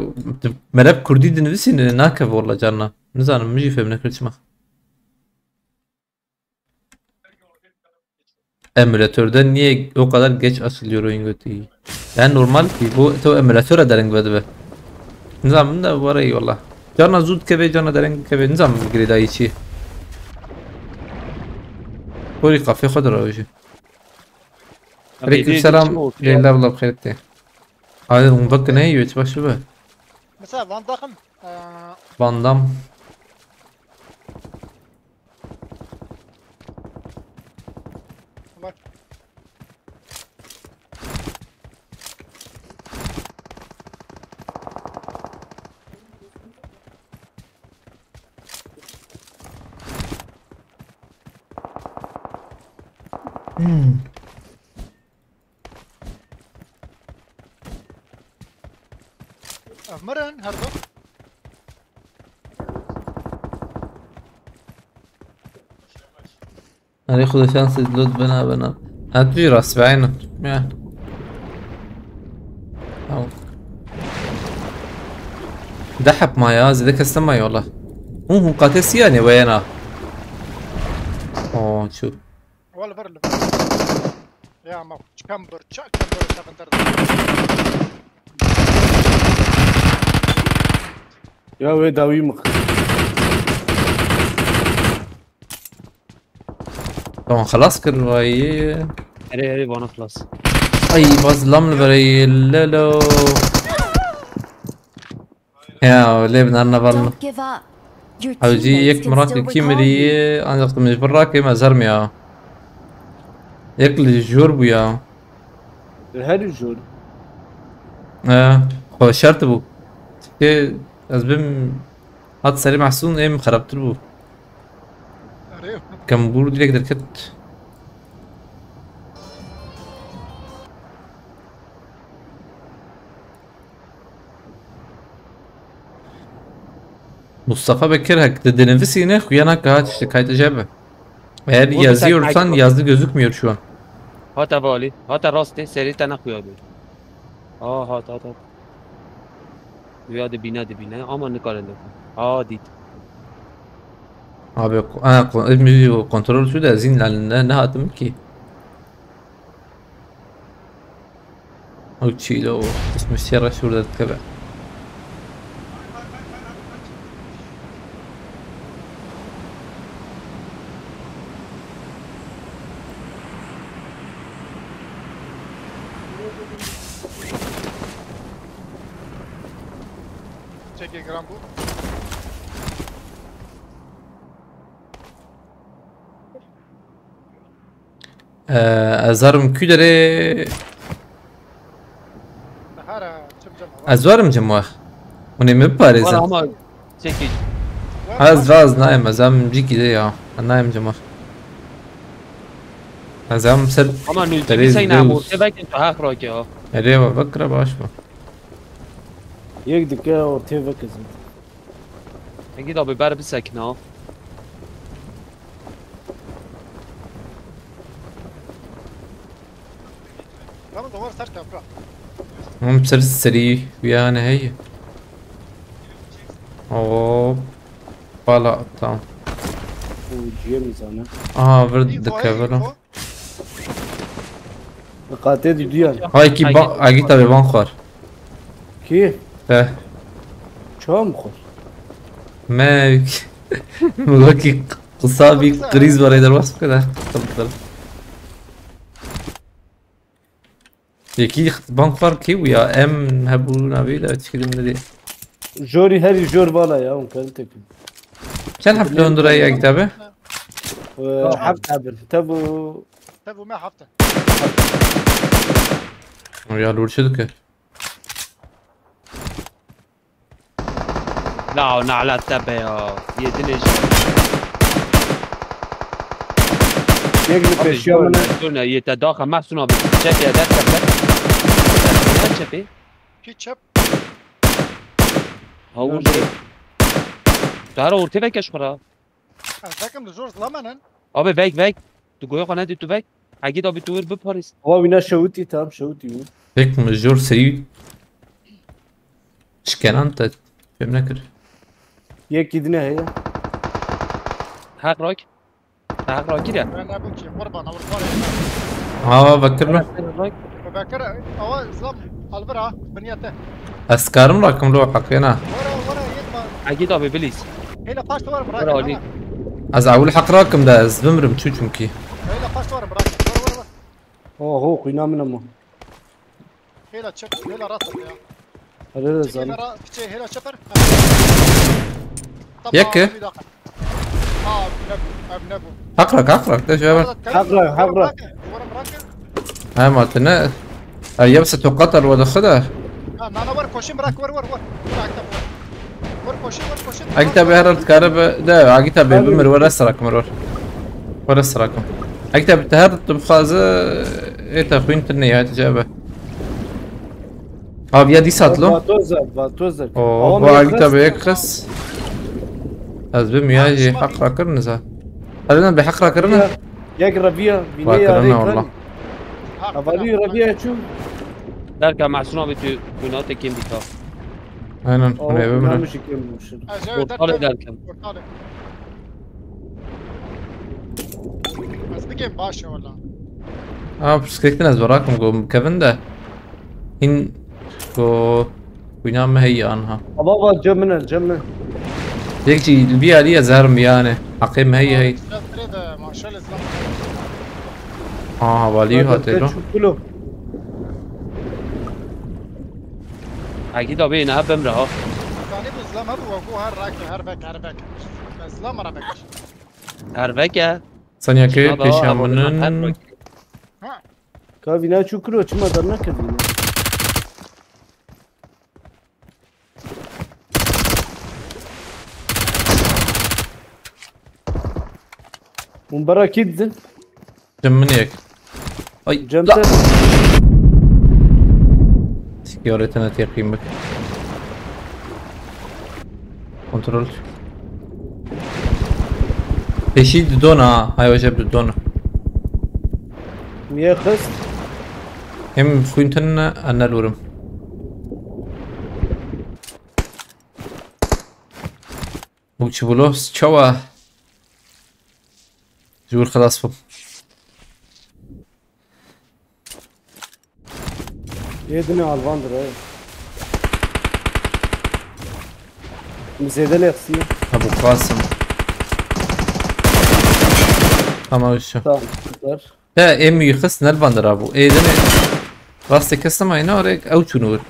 merep Kurdî dinivîsîne nakev ola carna. Nizanim, min jî fêm nekir çima. Emülatörde niye o kadar geç açılıyor oyun götü? Yani normal ki bu to emülatöre dereng vedibe. Nizam da var, eyvallah. Cana zû dikeve, cana dereng dikeve, nizam girêdayî çi. Porî kafê xwe dirawêjî. Aleyküm selam. Leyla abla, xêr te. Abi, hûn vekine, yê çi baş be. Mesela Van Damme, eee, Van Damme. Bak. Ev mirin her du. Erê Xuda şansê dilot bena bena. Ha tu jî rast be, aynen. Ya. Tamam. De hep ma ya, zêde kes nema yola. Hûn hûn qatê siyanê weyena. Oo, çû. Wal vir li vir. Ya ma çi kem bir, çi kem bir sevindir. Ya wê dawî mix. Tamam, xelas kir vayî. Erê, erê, bana xelas. Ay, baz lam li bereyê, lelo. Ya, lê binarine van. Don't give up. Your Ew jî teammates yek can mirak still wekî recall you. Mirî, ancak tu min ji vir rakê, me zer mi ya. Yek li jor bû ya. Her jor. He, xwe şert bû. Çikê ez bim hat serê Mehsûn êm xerabtir bû. Erê. Kembûr direkt derket. Mustafa Bekir hek de dinivîsîne xuya nake ha tiştek hayte jebe. Eğer yazıyorsan yazdı gözükmüyor şu an. Hata valî, hata rastê serê te nexuya be. Aa, hat, hat, hat. Xuya dibîne, dibîne ama nikarin de. Aa, dît. Abi, ko-, ha, ko-, ez mi kontrol şu de zin lan ne, ne hatim ki. Ew çî de û destmîstiyê reş û derdikeve. Çekê giran bû. Ee, ez zarim kû derê. Nehara, çim cem hava. Ez warim cem wax. Hûn ê min biparêzin. Wala ama çekî. Ez raz nayem, ez em cîkî de ya. Ez nayem cem wax. Ez em ser Ama nû terêz cîkî seyna de em us- ortê vekin tu haq rake ha. Erê va vekira baş bû. Yek dike ortê vekezin. Peki da bi ber bisekna. Tamam, da var ser kapra. Hûn ser serî wiyane heye. Hop. Bala, tamam. Û ciyê mizane. Aha, vir dikevilo. Qatê di duyan. Hay ki ba-, Agî tabi ban xwar. Kî? Te. Çawa min xwar? Me wekî qisa bî, krîz barê derbas bike de. Yekî ban xwar kê bû ya? Em hebû navê de çikidim nedê. Jorî herî jor vala ya, hûn karin tekin. Çend heb li hundirayê Agî tabi? Ee, heft hebin. Tev û Tev û me heft e. Ya lûr çi dike? La, o nala te be ya. Yê dinê jî. Yek li pêşiya min e. Dur ne, yê te daxa Mehsûn abi. Çek ya, dest çek. Ne çepê? Kî çep? Ha, ortê. Dara ortê veke ji xwe ra. Ez vekim li zor zilamanin. Abi vek, vek. Tu goya xwe nedî, tu vek. Hegî da bi tu wir biparîz. Ama wîna şewitî, tam şewitî wî. Pek mi jor seyî. Çikenan te fêm nekir. Yekî dine heye. Heq rak. Heq rakî de. Ben ne bu ki, kurban, Avrupa. Ha, vekir mi? Heq rak. Bekir, awa zam, alvira, biniyete. Ez karim rakim lo heqê na. Wara, wara, yetma. Hegî da bi bilîz. Hela paşt var, bırak. Wara, Ali. Ez ewil heq rakim de, ez bimrim çû çunkî. Hela paşt var, bırak. Wara, wara, wara. Oho, xwîna min ama. Hêla çep, hêla rast ya. Hadi de Çek zan. Hêla ra-, piçê hêla çeper. Yek e. Tamam, bir dakika. Abi ne bu? Abi ne bu? Heq rak, heq rak, de şöyle. Heq rak, heq rak. Umarım rak. He, ma te ne? Ay, yabsa tu qatar wa de xida. Ha, nana var koşun bırak, var, var, var. Bırak da var. Var koşun, var koşun. Agî tabi her dikare be, de, Agî tabi bimir, were sirakim, were. Were sirakim. Ekte bi te her tu bixwaze, ê te xwîn tu neyhat cebe. Abi ya dîsa dilo. Vatoza, vatoza. O, bu agita be yek qis. Ez bi miya jî heq rakirin za. Hadi be heq rakirin. Yek reviya, vîne ya. Rakirin valla. Havali reviya çû. Derka Mahsun abi tu, tu nate kim dîka. Aynen, o, hûn ê bimrin. Portalê derkim. Ez bikêm baş e wala. Ha, pirsgirêk din ez berakim, go kevin de. Hîn go wîna me heye anha. Baba, cem min e, cem min. Yek jî li vî alî ye, ez herim yani. Heqê me heye hey. Şev tirê de, maşallah, zlam. Ha, havali hate lo. Çû kulo. Akî da bê ne bim re ha. Zanî bu zlam hebû, we ku her rake, her vek, her vek. Zlam re vek. Her veke. Sanya ke pêşa min in. Ka vîna çû kiro, çima dernekir vîna? Hûn bera kî didin? Cem min yek. Ay, cem te. Sigarete ne tepeyim bak. Kontrol. Pêşî didona, hay hocam didona. Niye xist? Hem xwîntin ne, ne lurim. Bu çi bulos çawa? Ji wir xilas bim. Yê dine alvandir, e. Min zêde lê xisiye. Ebu Qasim. Tamam, şu. Tamam, süper. He, em yixist nelvandir abu. Ê dine. Rastê kes nema ina rek ew çûn wir.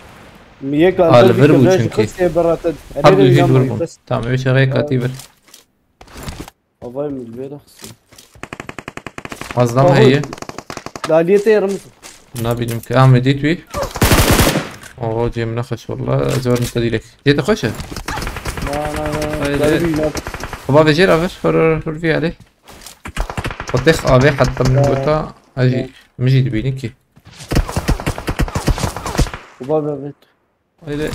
Yek alver bû çünkü. Xistê berate. Her du jî wir bûn. Tamam, ew şerê katî bir. Havayê min li vê de xistî. Azlam heye. Daliyê te yê rimiz. Nabînim ki. Ahmet dît wî. Oo, cem ne xweş valla. Ez werim te dîlek. Cê te xweş e? Na, na, na. Haydi. Daliyê na. Baba vejêr aver. Hor, hor, hor vî alê. Xwetêx avê heta min gota. Ez jî, min jî dibînin ki. Baba evet. Öyle.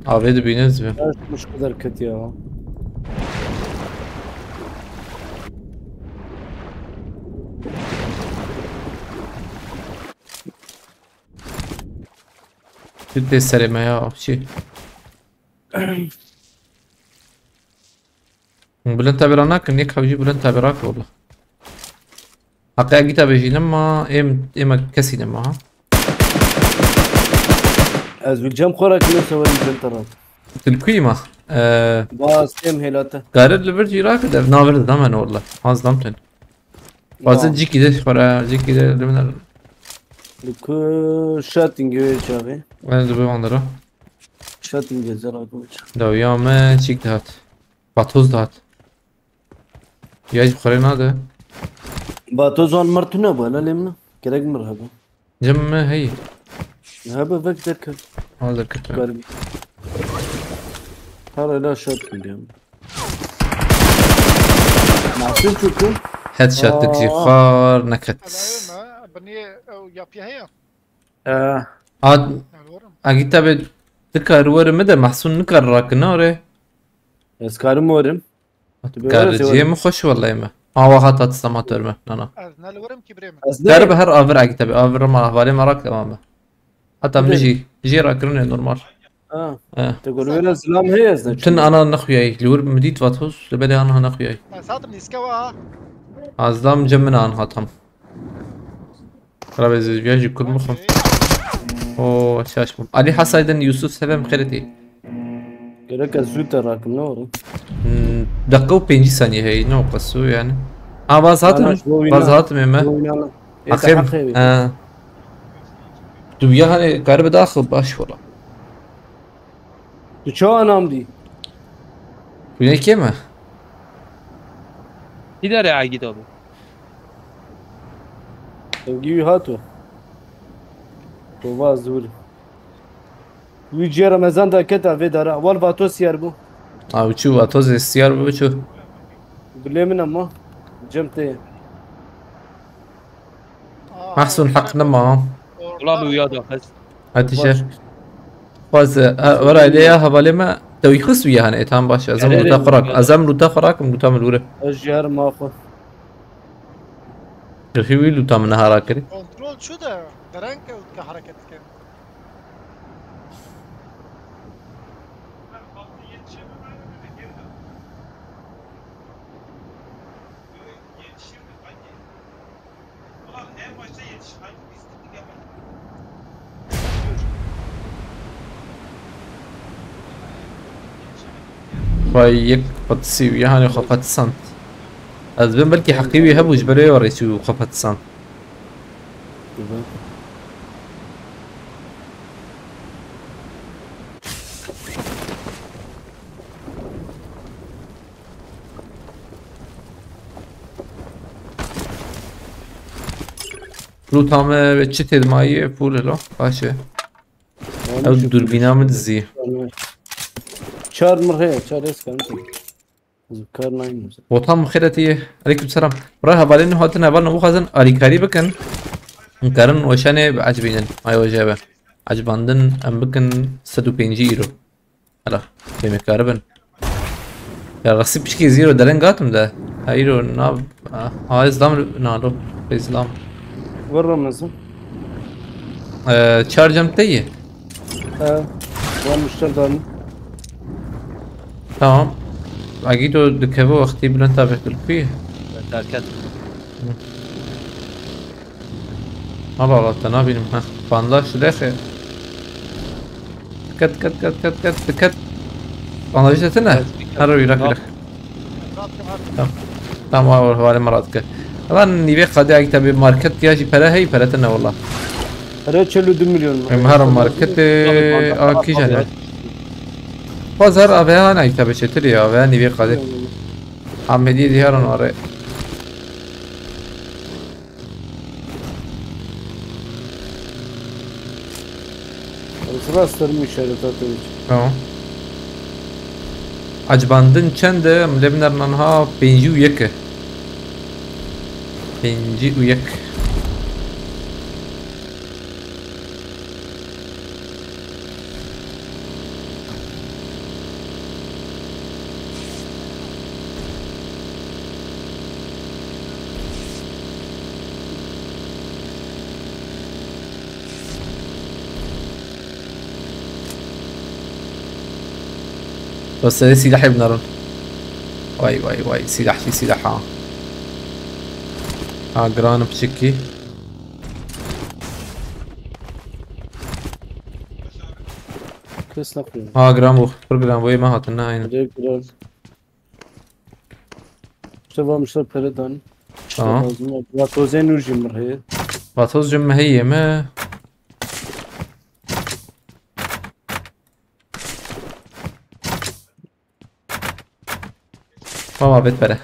Avê dibîne ez bi. Ya şu kadar kötü ya. Tu tê serê me ya, avçî. Bilind tabira nakin, yek hewcî bilind tabira ki wala. Heqê egî te bejînim ma, êm, êm kesî ne ma, ha? Ez bi cem xwe re kilo sewerî cem te re. Tu li kuyî ma? Ee, Bas êm hêlate. Garir li vir cî rakir dev, na vir de dame ne wala. Haz dam ten. Bazı ciki de xwe re, ciki de li min. Li ku şatingê wê çavê. Ben de bi vandara. Şatingê zera ku çavê. Dawiya me çik dihat. Batoz dihat. Ya ji xwe rê nade. Batoz wan mir tune bû, hele lê min. Gerek mir hebe. Cem me heyî. Hebe vek derket. Al derket. Garibî. Her ela şot bû. Masum çû ku? Headshot dik jî xwar neket. Helal me, binê ew yapıya heye. Ee. Ad, Helal oğlum. Agî tabi dikar weri mi de Mahsun nikar rakina re. Ez karim werim. Tu bê Kar were cihê zêwere. Min xweş wellahî me. Awa hat hat stamator me. Na na. Ez ne li werim ki birê min. Ez Kar ne? Bi her avir agî tabi. Avir ma ahvalê me rak devam be. Hata min Gidelim. Jî, jî rakirinê normal. Ha. Eh. Te gol were zilam heye ez ne Tin çûm. Ana nexuyayî. Li wir mi dît vat hûs, li belê ana nexuyayî. Ez hatim nîske wa ha. Azlam cem min an hatam. Rabê zêviya jî kur bixwim. Oo, şaş bûm. Ali Hasaydın Yusuf Sevem Xeretî. Gerek ez zû te rakim, ne oğlum? Hmm, dakika û pêncî saniye heye, ne o qesu yani. Ha, vaz hatim, vaz hatim eme. Heqê, ha. Tu ya hani garibe daxil baş wala. Tu çawa nam dî? Tu ne kê me? Îdare agî da bû. Dengî wî hato. Tova zûr. Wî cê Remezan da keta vê dara. Wal vato siyar bû. Abi çû vato zê siyar bû çû. Bilê min ama. Cem te. Mahsun heq nema. Orta Ulan bu ya da kız. Hatice. Xwaz, e, wera lê ya hevalê me. Te wî xist wî ya hene, e, tamam baş. Ez em Erê, rûta erê, xwe rak. erê. Ez em rûta xwe rakim, rûta min wire. Ez jî herim axa. Rixî wî lûta min niha rakirî. Kontrol çu de dereng ew dike hareket dikin. Vay yek patisî û yani xwe patisand. Ez bin belkî heqî wî hebû ji ber wê re çû xwe patisand. Rûta me ve çi têdmayî pûl hilo. Baş e. Ew dûrbîna min dizî. Çar mir heye, çar ez kanî. Zikar nayim. Botan bi xêretî. Aleyküm selam. Bira hevalên nû hatin heval nû bixwazin alîkarî bikin. Hûn karin weşanê biecibînin. Ay weje be. Ecibandin em bikin sed û pêncî îro. Hala pê me karibin. Ya rexsî pişkî zîro dereng hatim de. Ha îro na, ha, ha, ez dam nalo. Pê zilam. Werra mezin. Ee, çar cem te ye. He. Wan muşter dan. Tamam. Agî do dikeve wextî bilind ta vekil kuye. Terket. Allah Allah, te nabînim. Heh. Bandaj şu dexe. Dikkat, dikkat, dikkat, dikkat, dikkat. Bandajı desene. Her o yürek yürek. Tamam. Tamam abi, hevale marat ke. Lan nive kade ayta bir market ya ji pere hey, pere te ne valla. Pere çel û du milyon mu? Em her market, e, a ki jene. Pazar ave ha ayta be çetir ya, ave nive kade. Amedi diharon are. Ez rastlarım işaret atayım. Tamam. Acbandin çend e? Em lê binerin anha pêncî û yek e. Pêncî û yek. Bes serê sîlahê binarin. Vay vay vay, sîlah jî sîlah ha. Ha, giran piçikî. Kes naxuye. Ha, giran bû. Pir giran bû, ê me hatin, ne, aynen. Direkt giran. İşte varmışlar pere dan. İşte Tamam. lazım yok. Vatozên û jî mir heye. Vatoz jî me heye me. Tamam, bet pere.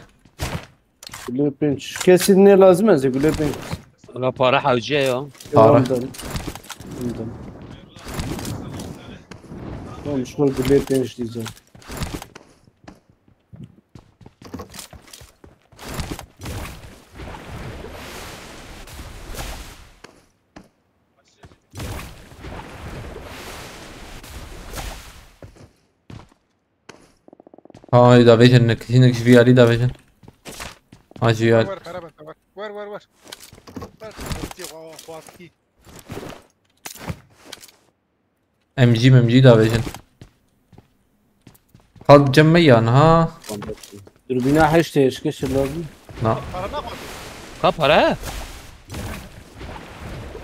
Gulê pênc. Kesî ne lazım ez ê gulê pênc. Wala para hewce ya. Para. Tamam, tamam. Tamam, şu gulê pênc diyeceğim. Ha, davêjin, hinek ji vî alî davêjin. Ha, ji vî alî. Wer, xerab e, wer. Wer, wer, wer. Wer, xwestî, xwe, xwestî. M G, M G davêjin. Hat cem me yan ha. Dürbüne heşt eşke şey lazım. Na. Para ne koydun? Ka para?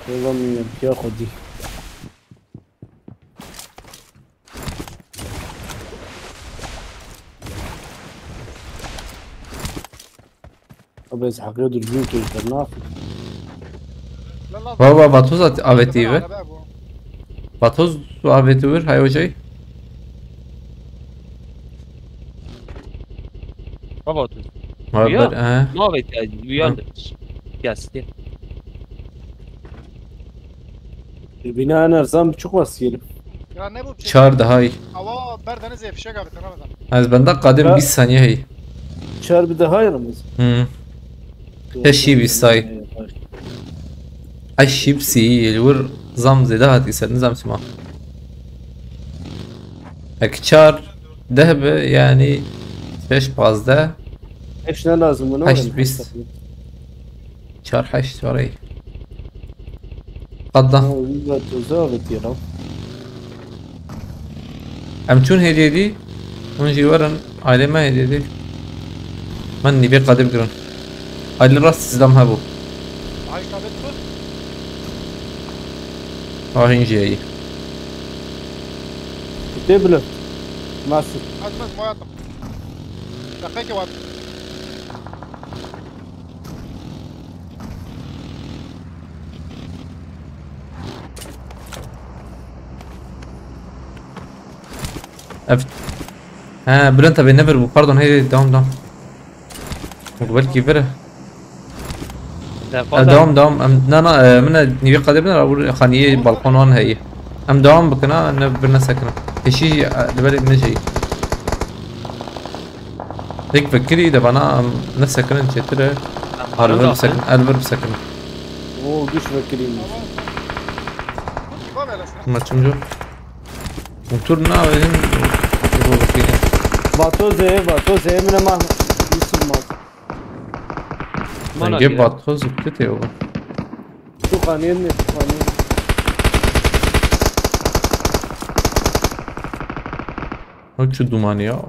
Valla bilmiyorum ya, xwedî. Abi ez heqê dürbün kêşter naxim. Baba, Vatoz at-, avêtî vir. Vatoz avêtî vir, hay hocayî. Baba tu. Var Uya? ber, he. Ne avêtî? Uyan. Hı. Gelsin. Bina en erzan buçuk basıyorum. Ya ne bu? Çar daha iyi. Hava berdeniz fişek abi, tamam adam. Ez bende kadim Ya. bir saniye hey. Çar bir daha yanımız. Hı. Teşhi bir say. Eş şîpsî li wir zam zêde hatî ser, nizam çima. Ek çar deh be, yani şeş pazdeh. Heş ne lazım buna? Heşt bîst. Çar heşt çarey. Qadda. Ha, wî ve toze avêtiye lan. Em çûn hêdiyê dî, hûn jî werin, ailê me hêdiyê dî. Min nîvê qadê bigirin. Ailê rast sizdam hebû. Ay, sabit tut. Ha, hîn jî heyî. Tê bile. Masum. Azmaz moyatim. Dakika ki var. Ev. He, Bülent abi ne ver bu? Pardon, hey, devam, devam. Yok, belki ver. Defa E, da. Devam, devam. Em, na, na, e, min nîvê qadê bin, ra vur xaniyê balkon wan heyî. Em devam bikin ha, ne bir ne sekinin. Pêşî, e, li belê min jî. Tek vekirî de bana, em, ne sekinin çêtir e. Em Al ver daxil. Bisekin, el ver bisekin. O güç vekirî. Maçım yok. Otur ne yapayım? Vatozê, Vatozê, min ema Yusuf ma. Mana Denge diye. Vatoz bitti te oğlum. Tu xaniyê ne, tu xaniyê. O şu dumanı ya.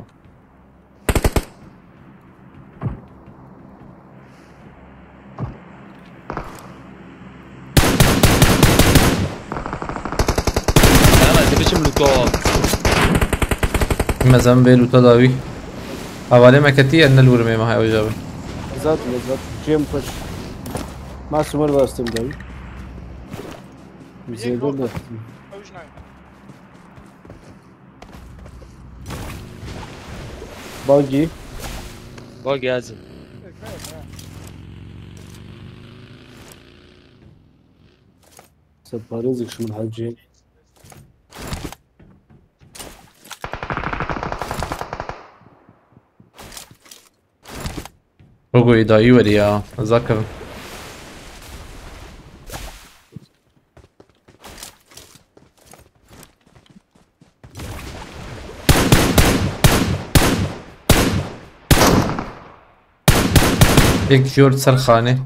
Yala, ez biçim luto. Mezem bê luta dawî. Hevalê me ketî, en nel wurimê me heya wêja bin. Zat, zat. Cem pir. Masumar bastım dawî. Zêde de. Buggy. Buggy hazır. Separêzik ji min hecî. Rogoyê dayî werî ya. Ez akevim. Yek jor ser xanê.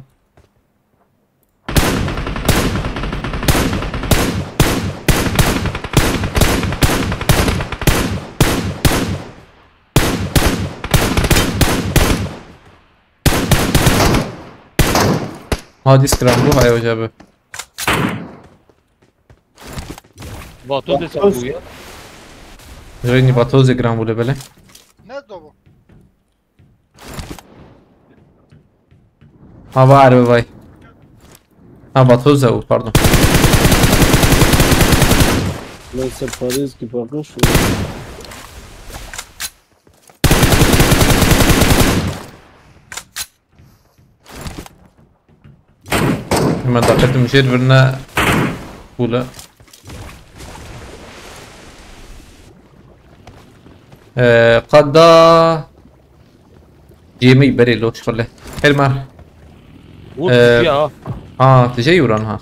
Ha, disk kiram bu, hay hoca bi. Vato de sen bu ya. Reyni Vato ze gram bu lebele. Ne bu? Ha, var be vay. Ha, Vato ze o, pardon. Neyse, Paris gibi bakın şu. Hemen daketim jêr birine. Bûle. Ee, qada. Cêmî berê loç xule. Her mar. Vur Ee, ya. Ha, tijey vuran ha.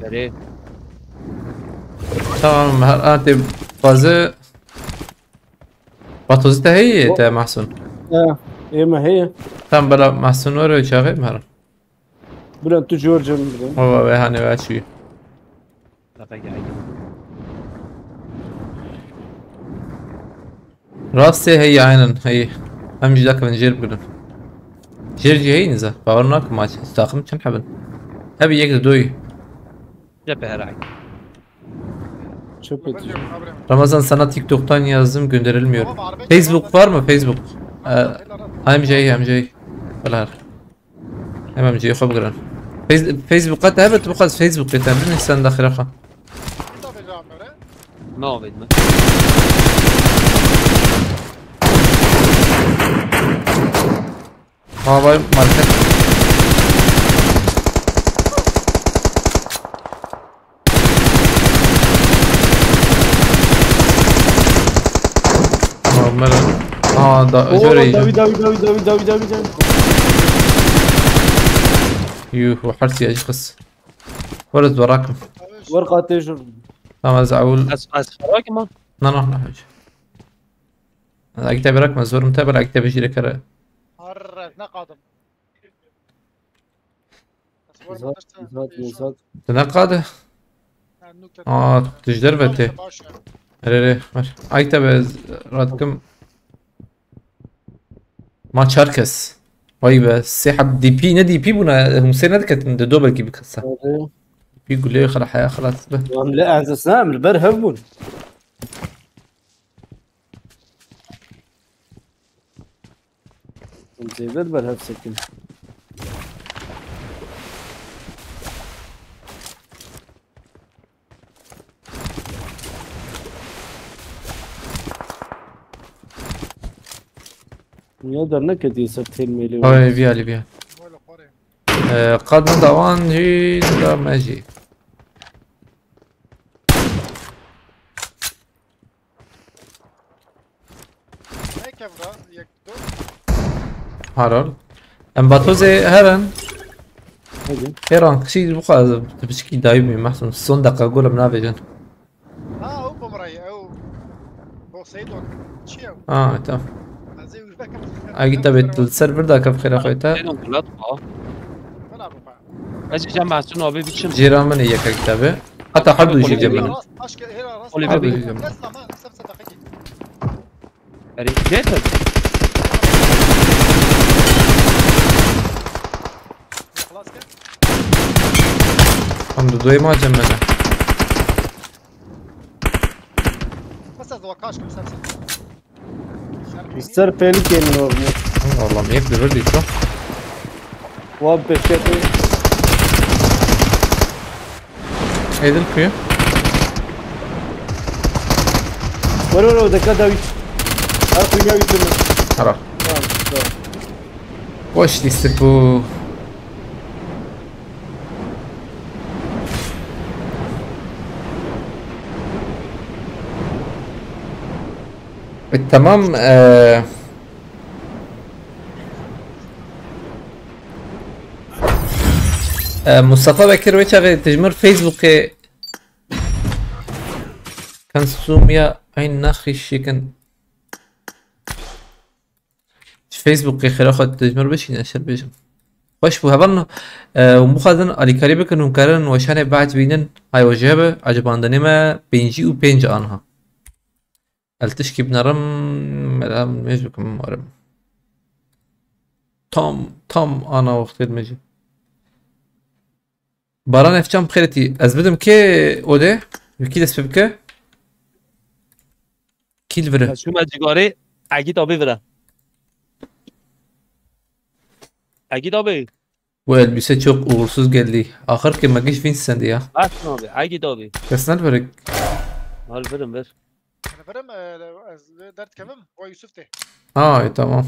Berê. Tamam, her an te bazı Vatozî te heye te Mahsun? Ya, ê me heye. Tam bela Mahsun were çaxê me herin. Bülent, tu jor cem bile. Baba ve hani ve çi? Rastê heye aynen heye. Em jî dakevin jêr bigirin. Jêr jî heye nize. Bawer nakim maç. Taxim çend hebin? Hebi yek de doy. Cephe herhalde. Çok kötü. Ramazan, sana TikTok'tan yazdım, gönderilmiyor. Facebook var mı? Facebook. Ee, M J, M J. Falan. Hemen M J'yi xwe bigirin. Face- Facebook'a te hebit, bu kadar Facebook yeter. Bilmiyorum sen de xirafa. Navê me. Havay market. Aa, Mera. Aa, da, Oo, şöyle David, David, David, David, David, David, David. Yuh, o her şey acıkız. Were ez werakim. Wer qatê jir. Tamam, ez ewil. Ez ez xerak ma. Na na na hocam. Agite bırakma, zorum te bırak, agite bejire kere. Arret ne kadın. Zat zat zat. Te ne kadı? Aa, tücder ve te. Ere ere, var. Agite be, ratkim. Ma çar kes. Vay be, sê heb D P, ne D P buna, Hüseyin ne diketin de do belki bir kasa. Bir gülüyor xala haya xalas be. Em li ez isna em li ber hev bûn. Em zêde li ber hev sekin. Niye dernekê dî ser têl mêlê Ay, viya li viya. Ee, qad min dawan jî da me jî. Ne kevra? Yek, dur. Harar. Em batozê herin. Hadi. Heran kişî bu kadar tipişki dayım mı? Mahsun son dakika golüm ne vereceksin? Ha, o bomrayı, o. Bu Seydon. Çi ya? Ha, tamam. Azê ürbekim. Agi tabi, ser bir dakika fikre koyta. Seydon kulat ba. Bana bu pa. Ez cem Mahsun abi biçim. Cîran min yek kitabı. Hatta her du işi cem min. Başka her arası. Oli Her bebi. du işi cem min. Nasıl ama? Sen sen dakika. Eri yeter. Xlas ke. Tam du doyma cem min. Mesela zor kaç gün sen sen. Ser pêlikên normal. Allah'ım, hep de verdiyse. Wan pêşketê. Edil kuyu. Were were deka dawî. Her kuyu ya yutunu. Ara. Tamam, tamam. Boş liste bu. E, tamam. E, e, Mustafa Bekir ve çağı tecmur Facebook'e Kansumya aynı naxişikin. Ji Facebookê xêra xwe dijmir bişîne, şer bêjim. Xweş bû, hevalno. Hûn bixwazin alîkarî bikin, hûn karin weşanê behs bînin. Hay we ji hebe, ecibandinê me pêncî û pênc anha. El tişkî binerim, meram mêj bikim, warim. Tam, tam ana wextê me jî. Baran Efcan bixêretî. Ez bidim kê ode? Wekî dest pê bike. Kî li vir e? Çûme cigarê Egîd abi vira. Egîd abi. Bu elbise çok uğursuz geldi. Axir ke me giş Vincent ya. Bas abi. Egîd abi. Kes ne li vir e? Hal verin ver. Verim, e, ez dert kevim. O Yusuf de. Ha, e, tamam.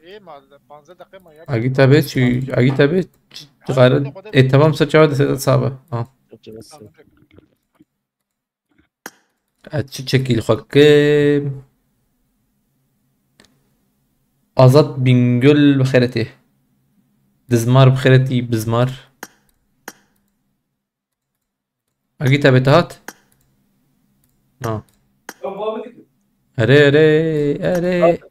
İyi mal. Panze dakika mı ya? Agita be çi, Agita be çi, çi gayrı. E, tamam, sa çawa de Sedat sabe. Ha. Ez çi çekî li xwe kim? Azad Bingöl bixêretî. Dizmar bixêretî, bizmar. Agita bê te hat? Ha. Erê, erê, erê.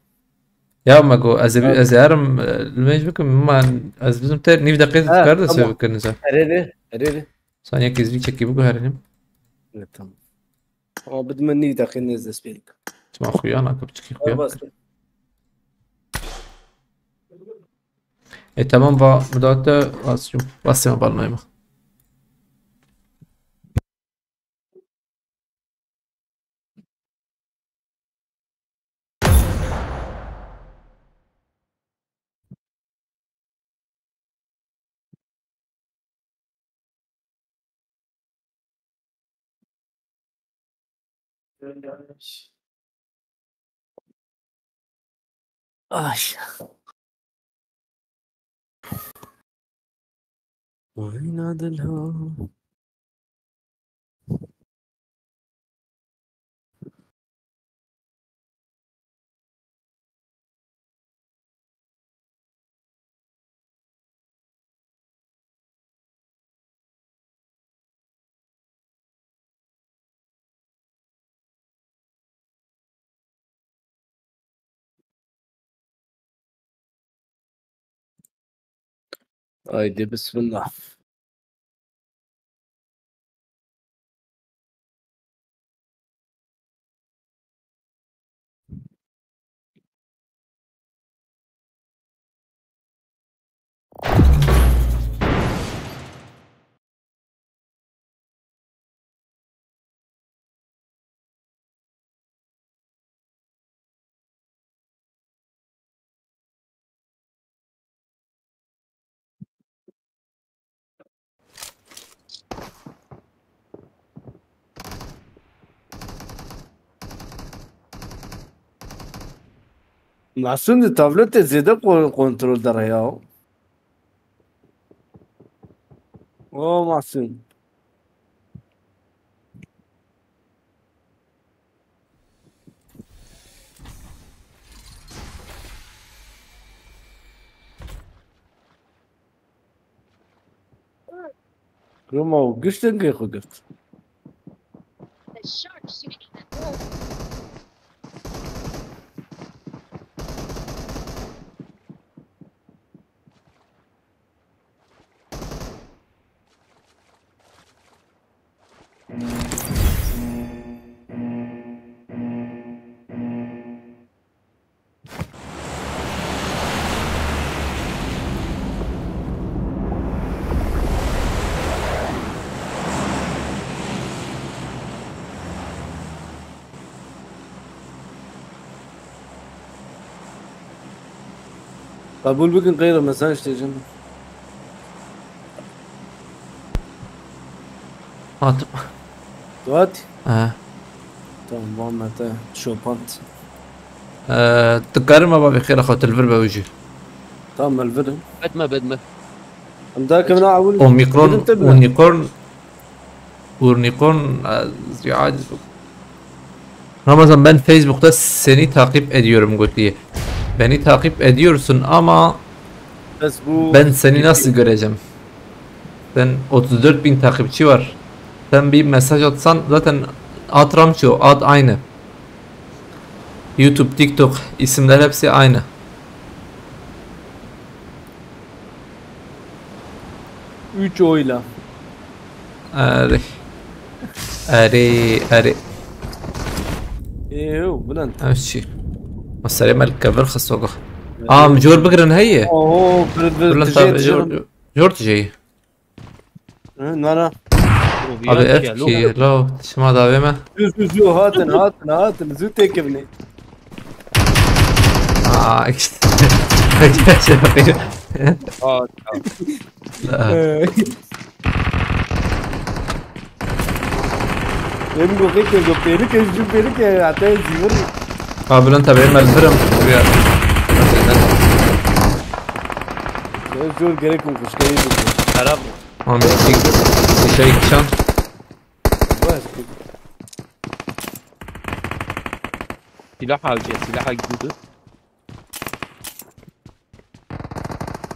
Ya me got, ez ê, ez ê herim, e, li mêj bikim, man, ez bizim te nîv deqê Ha, kar de tamam. Bikin sen. Erê rê, erê rê. Saniye kez bir çekî bigu herînim. Evet, tamam. Ama bidime nîv deqê nêz dest pê. Sima xuya nake, piçikî xuya. Bas. E, tamam, va, müdahale, basıyorum. Basıyorum, balmayayım. Ay. Oynadı lo. Haydi bismillah. Masum di tabletê zêde ko-, kontrol de ya. O Masum. Roma û giş dengê xwe girt. Qebûl bikin, qeyra mesaj têjin. Hatim. Tu hatî? He. Tamam, van me te şopant. Ee, tu karim ama bi xêra xwe tu li vir be wî jî. Tamam, me li vir in. Bedme, bedme. Em dakevin a ewil. Omikron, Unicorn, Unicorn, e, ya, Ramazan, ben Facebook'ta seni takip ediyorum, gotiye. Beni takip ediyorsun ama Bes bu ben seni nasıl göreceğim? Sen otuz dört bin takipçi var. Sen bir mesaj atsan zaten ad Ramço, ad aynı. YouTube, TikTok isimler hepsi aynı. Üç oyla. Erê. Erê, erê. Ê, ew, Bülent. Ev çi? Ma serê me li kevir xist oga. Aa, em jor bigirin heye. Oho, Bülent, Bülent abi, tijê, jor, jor tijeyî. Hı, nana. Abi, ev ki, lo, şima davê me. Zû, zû, zû, hatin, hatin, hatin, zû têkevnê. Aa, işte. Aa, tamam. Ee. Em go pêk go pêlik, em jû pêlik, e, hata zîvir. Ha, Bülent abi, em li vir in. Buraya. Zor gerek mi kuşkayı bu? Xerab. Tamam, bir şey, bir şey içen. Bas. Silah alacağız, silah alacağız.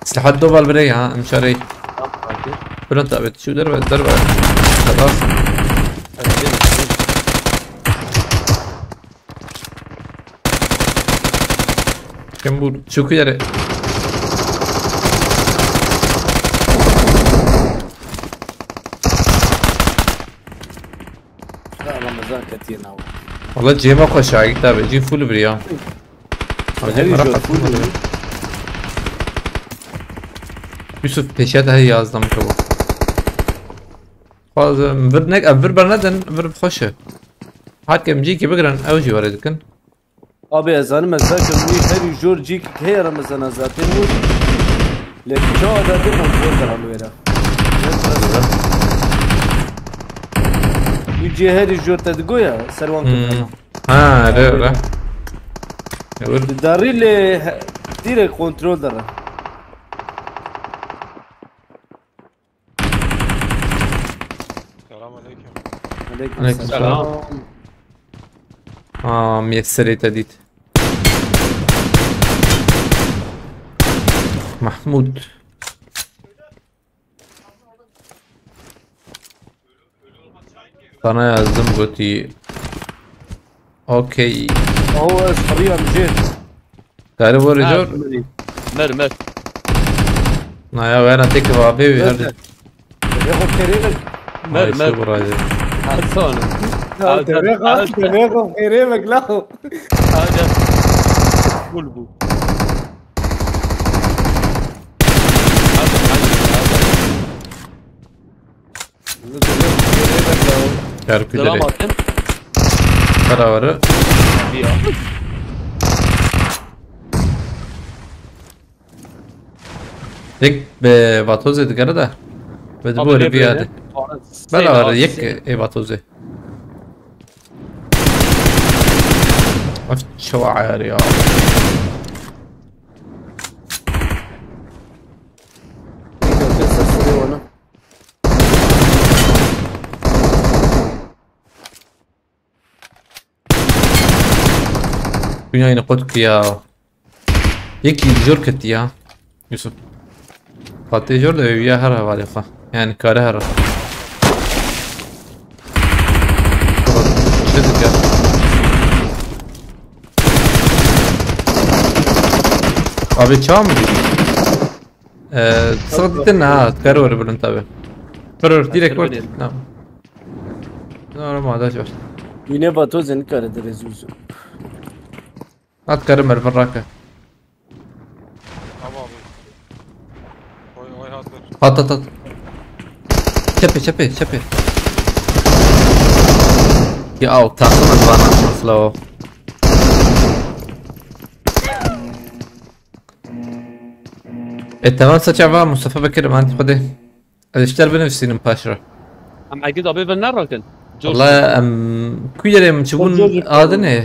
Silahat doval birey ha, em şarey. Tamam, alacağız. Bülent abi, şu derbe, derbe. Tamam. Alacağız. Kim bu? Çok ileri. Ya Ramazan ketiye nav. Valla cema koşa git abi, cim full bir ya. Abi, herî merak jor ettim full abi. Yusuf peşe de yazdım ki bu. Fazla vir ne, vir bernedin, vir xoşe. Hakem cî ki bigirin, ew jî were dikin. Abi ez zanim ez zaten wî herî jor cîk heye re mezena zaten wî. Lê çawa zaten kontrol de hal wêre. Wî cî herî jor te digoya ser wan Hmm. kevana. Ha, re, re. Ewil. Di darî lê he-, direk kontrol de re. Selam aleyküm. Aleyküm Aleyküm selam. selam. Aa, miyeserê te dît. Mahmud. Sana yazdım, gotî. Okey. Aho ez xiriyam jê. Kare vore Ha, jor. Mer, mer. Na ya, wena tek va be her. Rêxo kerê bik. Mer, mer. Burayı. Hasan. Rêxo kerê bik la. Hasan. Full bu. Hasan, Hasan, Hasan. Çarpı Selam direkt. Hasan. Para var. Ya. Tek be vatoze digere de. Ve de bu öyle bir yerde. Bela var yek e vatoze. Af çava ayar ya. Dünya yine kotuk ya. Yekî jor ketiya. Yusuf. Fatih jor da eviya her hevalê xwe. Yani kare her. Şey dike. Abi çağ mı? Ee, sıra diktin ha, kare var bunun tabi. Kare var, direkt var. Tamam. Normal da var. Yine Bato zeni kare de rezil. At karı mermi raka. Tamam abi. Oy oy hazır. At at at. Çepe çepe çepe. Ya o takım bana nasıl o? E tamam saça var Mustafa Bekir ben hadi. Ez ji te re binivîsînim paş re. Em Egîd abi ve nerakin. Wala em ku yerê em çibûn adinê.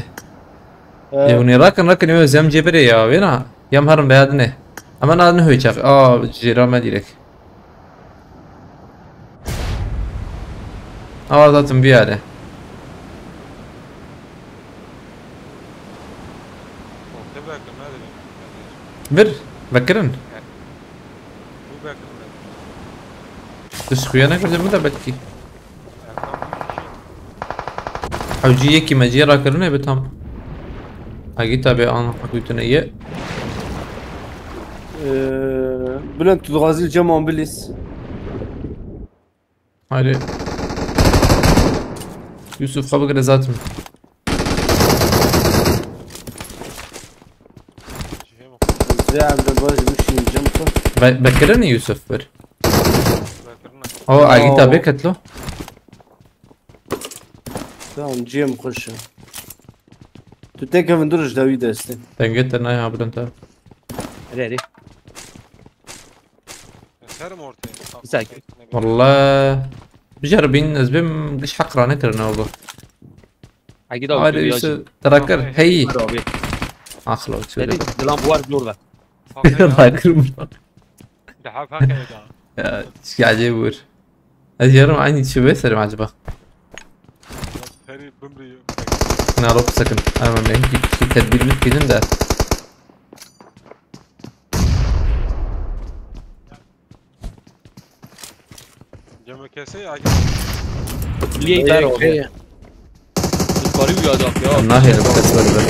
Ê hûn ê rakin rakin ê ez yam cêbirê ya wêna. Yam herin be adinê. Ama na ne hoyçak. Aa, jêra me direk. Aa, zaten bir yere. Bir, Bekir'in. Bu Bekir'in. Kız kuya ne kadar bu da belki. Hewcî yekî me cî rakirine bi tam. Hegî tabi an hakûtine ye. Ee, Bülent, tu dixwazî li cem ambulîs. Haydi. Yusuf, xwe bigire zaten. Zê Evde baş bişîn cem xwe. Be Bekir'in Yusuf bir. Bekir'in. O Agita Beketlo. Tamam, cem xweş e. Tu tek evin dur ji dawî destê. Denge te nayê ha bilind ha. Hadi hadi. Serim ortaya. Güzel. Walla. Bijaribîn ez bêm giş heq ranekirine ogo. Egîd abi Haydi tu ya. Yusuf. Terakir. Hey. Abi. Axlo. Dedi, dilan bu var zor ver. Terakir. Daha fakir daha. Ya, şikayet vur. Ez yarım aynı şey veserim acaba. Seni bimri. Na rop sakın. Ama ben ki, ki tedbirimiz gidin de. Cemekesi ya. Liye ber abi. Yukarı bir adam ya. Nahê li kes were ber.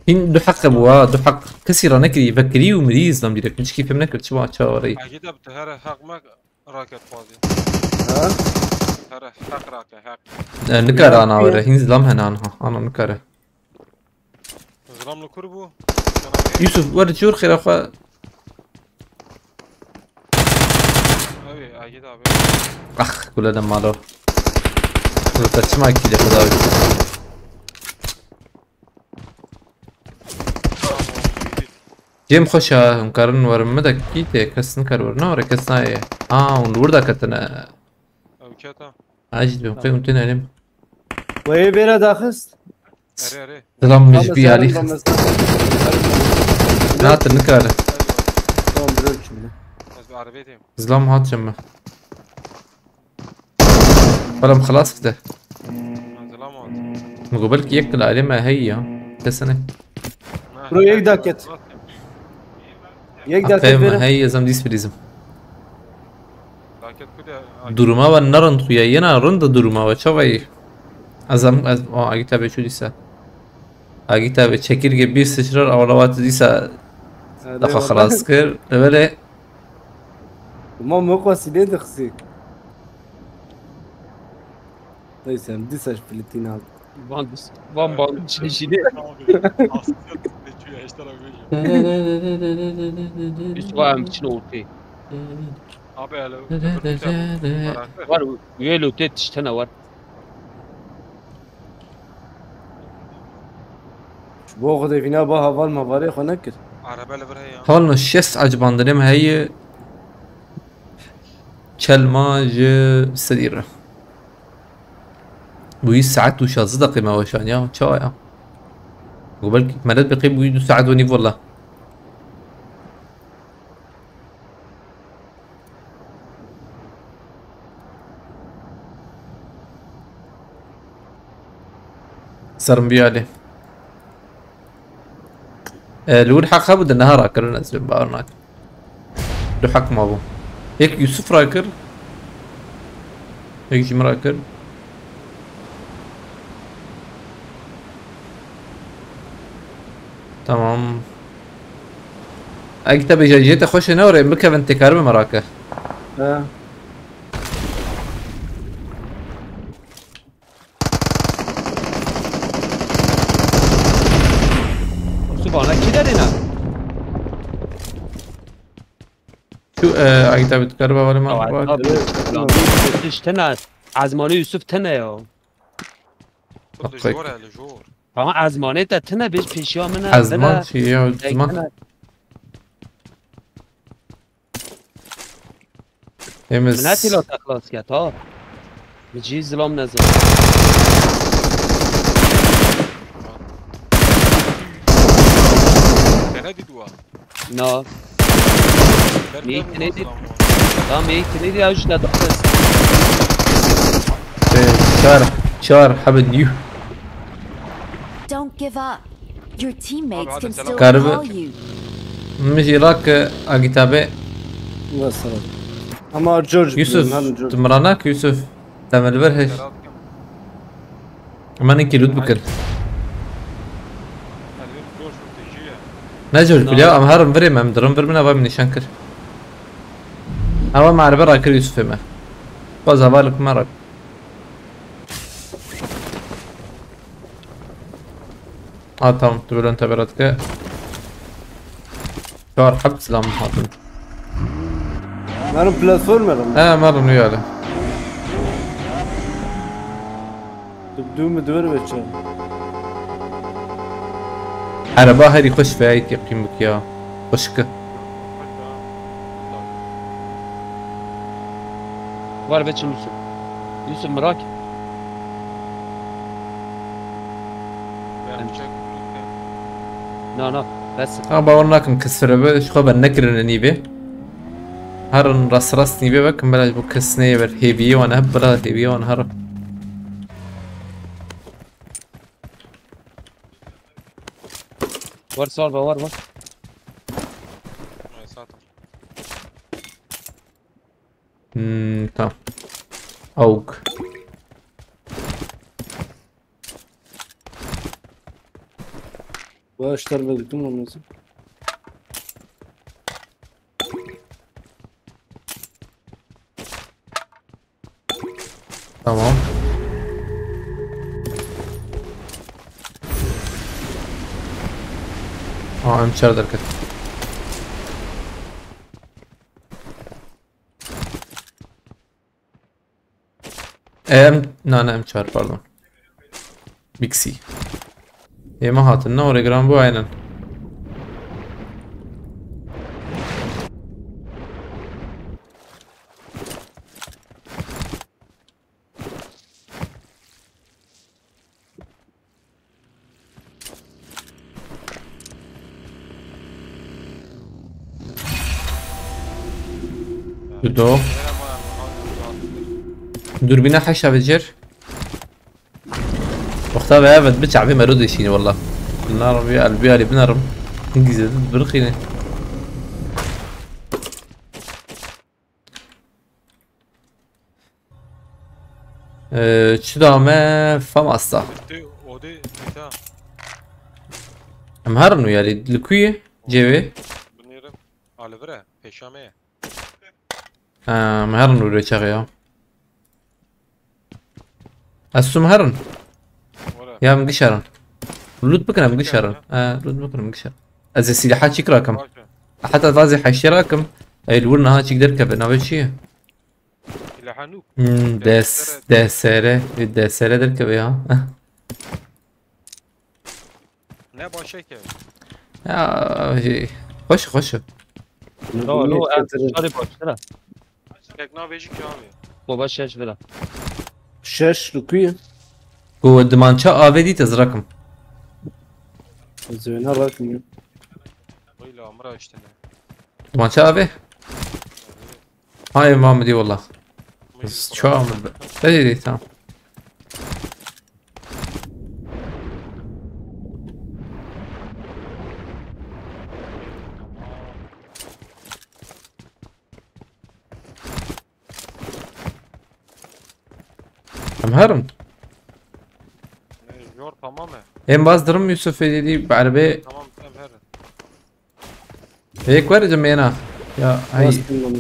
Hîn du heqe bû ha, du heq. Kesî ranekirî, vekirî û mirî zam direkt. Min çikî fêm nekir, çima çawa rey. Agita bi her hak mek raket xwazî. Ha? Her hak rake hak. E, nikare ana were, hîn zilam hene anha. Ana nikare. Zilam li kur bû. Yusuf, were çûr xêra xwe. Abi Agit abi. Ah, kule de malo. Kule te çima kî de xwe dawî. Cem xweş e, hûn karin werin min de kî tê, kes nikar werin, ne were kes nayê. Aa, hûn li wir de ketine. Ew keta. Acil dibim, qey hûn tên elim. Wê bêra daxist. Erê erê. Selam Tamam, mecbî alî. tamam, Na tu nikare. Tamam, bro, şimdi. Ez bi arabê têm. Zilam hat cem me. Balam xelas kide. Zilam hat. Min got belkî yek kilo alê me heye ya. Kesene. Bro, yek daket. Yek daket Aqeyê me verin. Heye, ez em dîs bilîzim. Daket ku de. Duruma we ne rind xuya, yena rind e duruma we, çavayî? Ez em, ez, o, Agîta be çû dîsa. Agîta be çekirge bir sıçrar, awlavat dîsa Daxa xilas kir. Evele. Ma me xwestî lê dixisî. Neyse, em dîsa ji Filistîn hat. Van dis, van van çeşîdî. Üç var em çin ortê. Abi hele. Var, üye lote tiştene var. Ji bo Xwedê vîna ba heval mevalê xwe nekir. Araba li vir heye. Hal no şêst ecibandinê me heye. Çelma ji sedî re. Bu yî saet û şazdeh deqî me weşan ya. Çawa ya? Go belkî melet bi qî bu yî du saet û nîv wela. Serim biyalê. E, li wir heq hebû di niha rakirin ez bawer nakim. Du heq mabû. Yek Yusuf rakir. Yek jî min rakir. Tamam. Eg te bêje jê te xweş e ne orê bikevin têkar bime rake. Ha. Subhana kî derê ne? Şu e, Eg te bikar bavare ma. Tişt tene. Azmanê Yusuf tene ya. Li jor e, li jor. Ama ezmanê te tine bêj pêşiya min e. Ezman çi ya, ezman? Tine. Emiz. Min ne tîla te xilas ket ha. Min cî zilam nezan. Tene dî dua. Na. Meyit neydi? Tamam, meyit neydi ya, üç tane daha. Çar, çar, habe new. Don't give up. Your teammates can still call you. Min jî rak, e, agitabe. Mesela. Ama George Yusuf, bilmiyorum, George. Tu miranak Yusuf. Demir ver heş. Hemen iki loot bikin. Ne George biliyor ama herim vereyim em durum vermine var mı nişan kir. Ama merve rakir Yusuf'e mi? Baz havalık merak. Ha tamam, tu bölün teberatke. Çar hep silah mı hatun? Benim platform yerim. He, merhum üyeli. Dibdû min di wir ve çi? Ereba herî xweş ve yekê qîm bik ya. Xweşik e. Var ve çi Yusuf? Yusuf mirak. Na na. Bes. Ha, bawer nakim kesire be, ji xwe be nekirine nîvê. Herin rast rast nîvê be, kim bela ji bo kes neyê ber hêviyê wan hep bela hêviyê wan herin. Var sağ ol, var var. Hmm, tamam. Aug. Başlar belirttim olmasın. Tamam. Aa, em çar derket. Em, na, ne, em çar, pardon. Bixi. Ême hatin, ne, Oregram bu aynen. Dudo. Durbine heşa vecir. Wexta ve evet bi çavê mero dişîne walla. Narim ya elbiyarî binarim. Hingî zêde birxîne. Ee, çi da me Famasa. Odê, odê, bîta. Em herin û yarî li ku ye? Cêwê? Li vir e, pêşa me ye. Em herin û rêçex ya. Ez sum herin. Were. Ya em gişerin. Lut bikin em gişerin. E, lut bikin em gişerin. Ez ê sîlaha çîk rakim. Baş e. Heta vazê heştê rakim. Ey li wir niha çîk derkeve. Navê çi ye? Sîlaha nû. Hmm, des, D S R. E, D S R derkeve ya. Ne başe ke. Ya, şey, xweş, xweş. No, no, ez şarê baştir e. Tek navê jî kamî. Baba şeş vira. Şeş li ku ye? Ku dimança avê dît ez rakim. Ez wêna rakim ya. Wî la amira işte ne. Dimança avê? Hay Mahmudî wallah. Şu an mı? Ey, tamam. Em herin. Jor tamam e. Em baz dirim Yusuf Edî bi erbê. Tamam, em herin. Ê ku were cemêna. Ya ay. Bastım lan.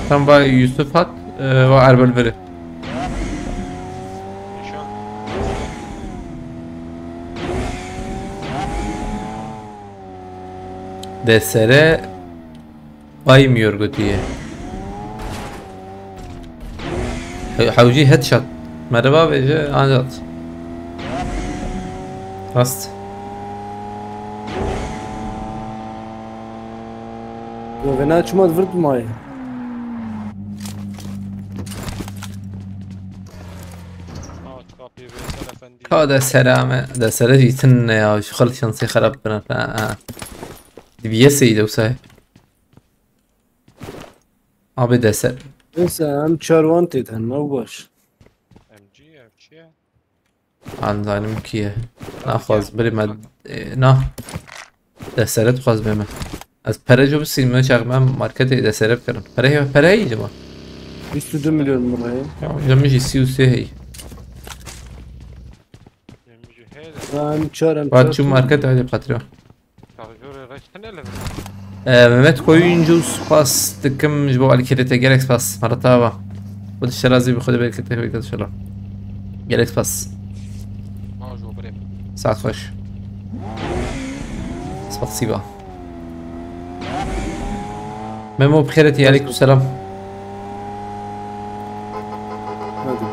Tam va Yusuf hat, e, va erbel veri. D S R. Baymıyor gotiye. He-, hewcî headshot. Merhaba veje ancat. Rast. Yo, vena çima vurdu may. Ka de serame, de sere jî tune ya, şu xel şansê xerab bina. Ha, ha. Dibiye seyde usay. Abi deser. Neyse, em çar wan tê tenna û baş. M G, ev çi ye? Anzanim kiye. Naxwaz birî me, e, na. Desere dixwaz bême. Ez pere jo bisînim, çax me marketê desere bikirim. Pere, pere heyî cima. Bîst û du milyon lira ye. Ya, ya min jî sî û sê heyî. Em çar, em Ba çar çû tû. Market hadi patron. Şarjörê reş tine li vir. Ee, Mehmet Koyuncu, spas dikim ji bo alîkirê te, gelek spas. Merhaba. Bu dişe razî bi Xwedê bereket te bekle inşallah. Gelek spas. Baş ol birê. Saat xweş. Spasiba. Memo bi xêr hatî, aleykum selam. Hadi.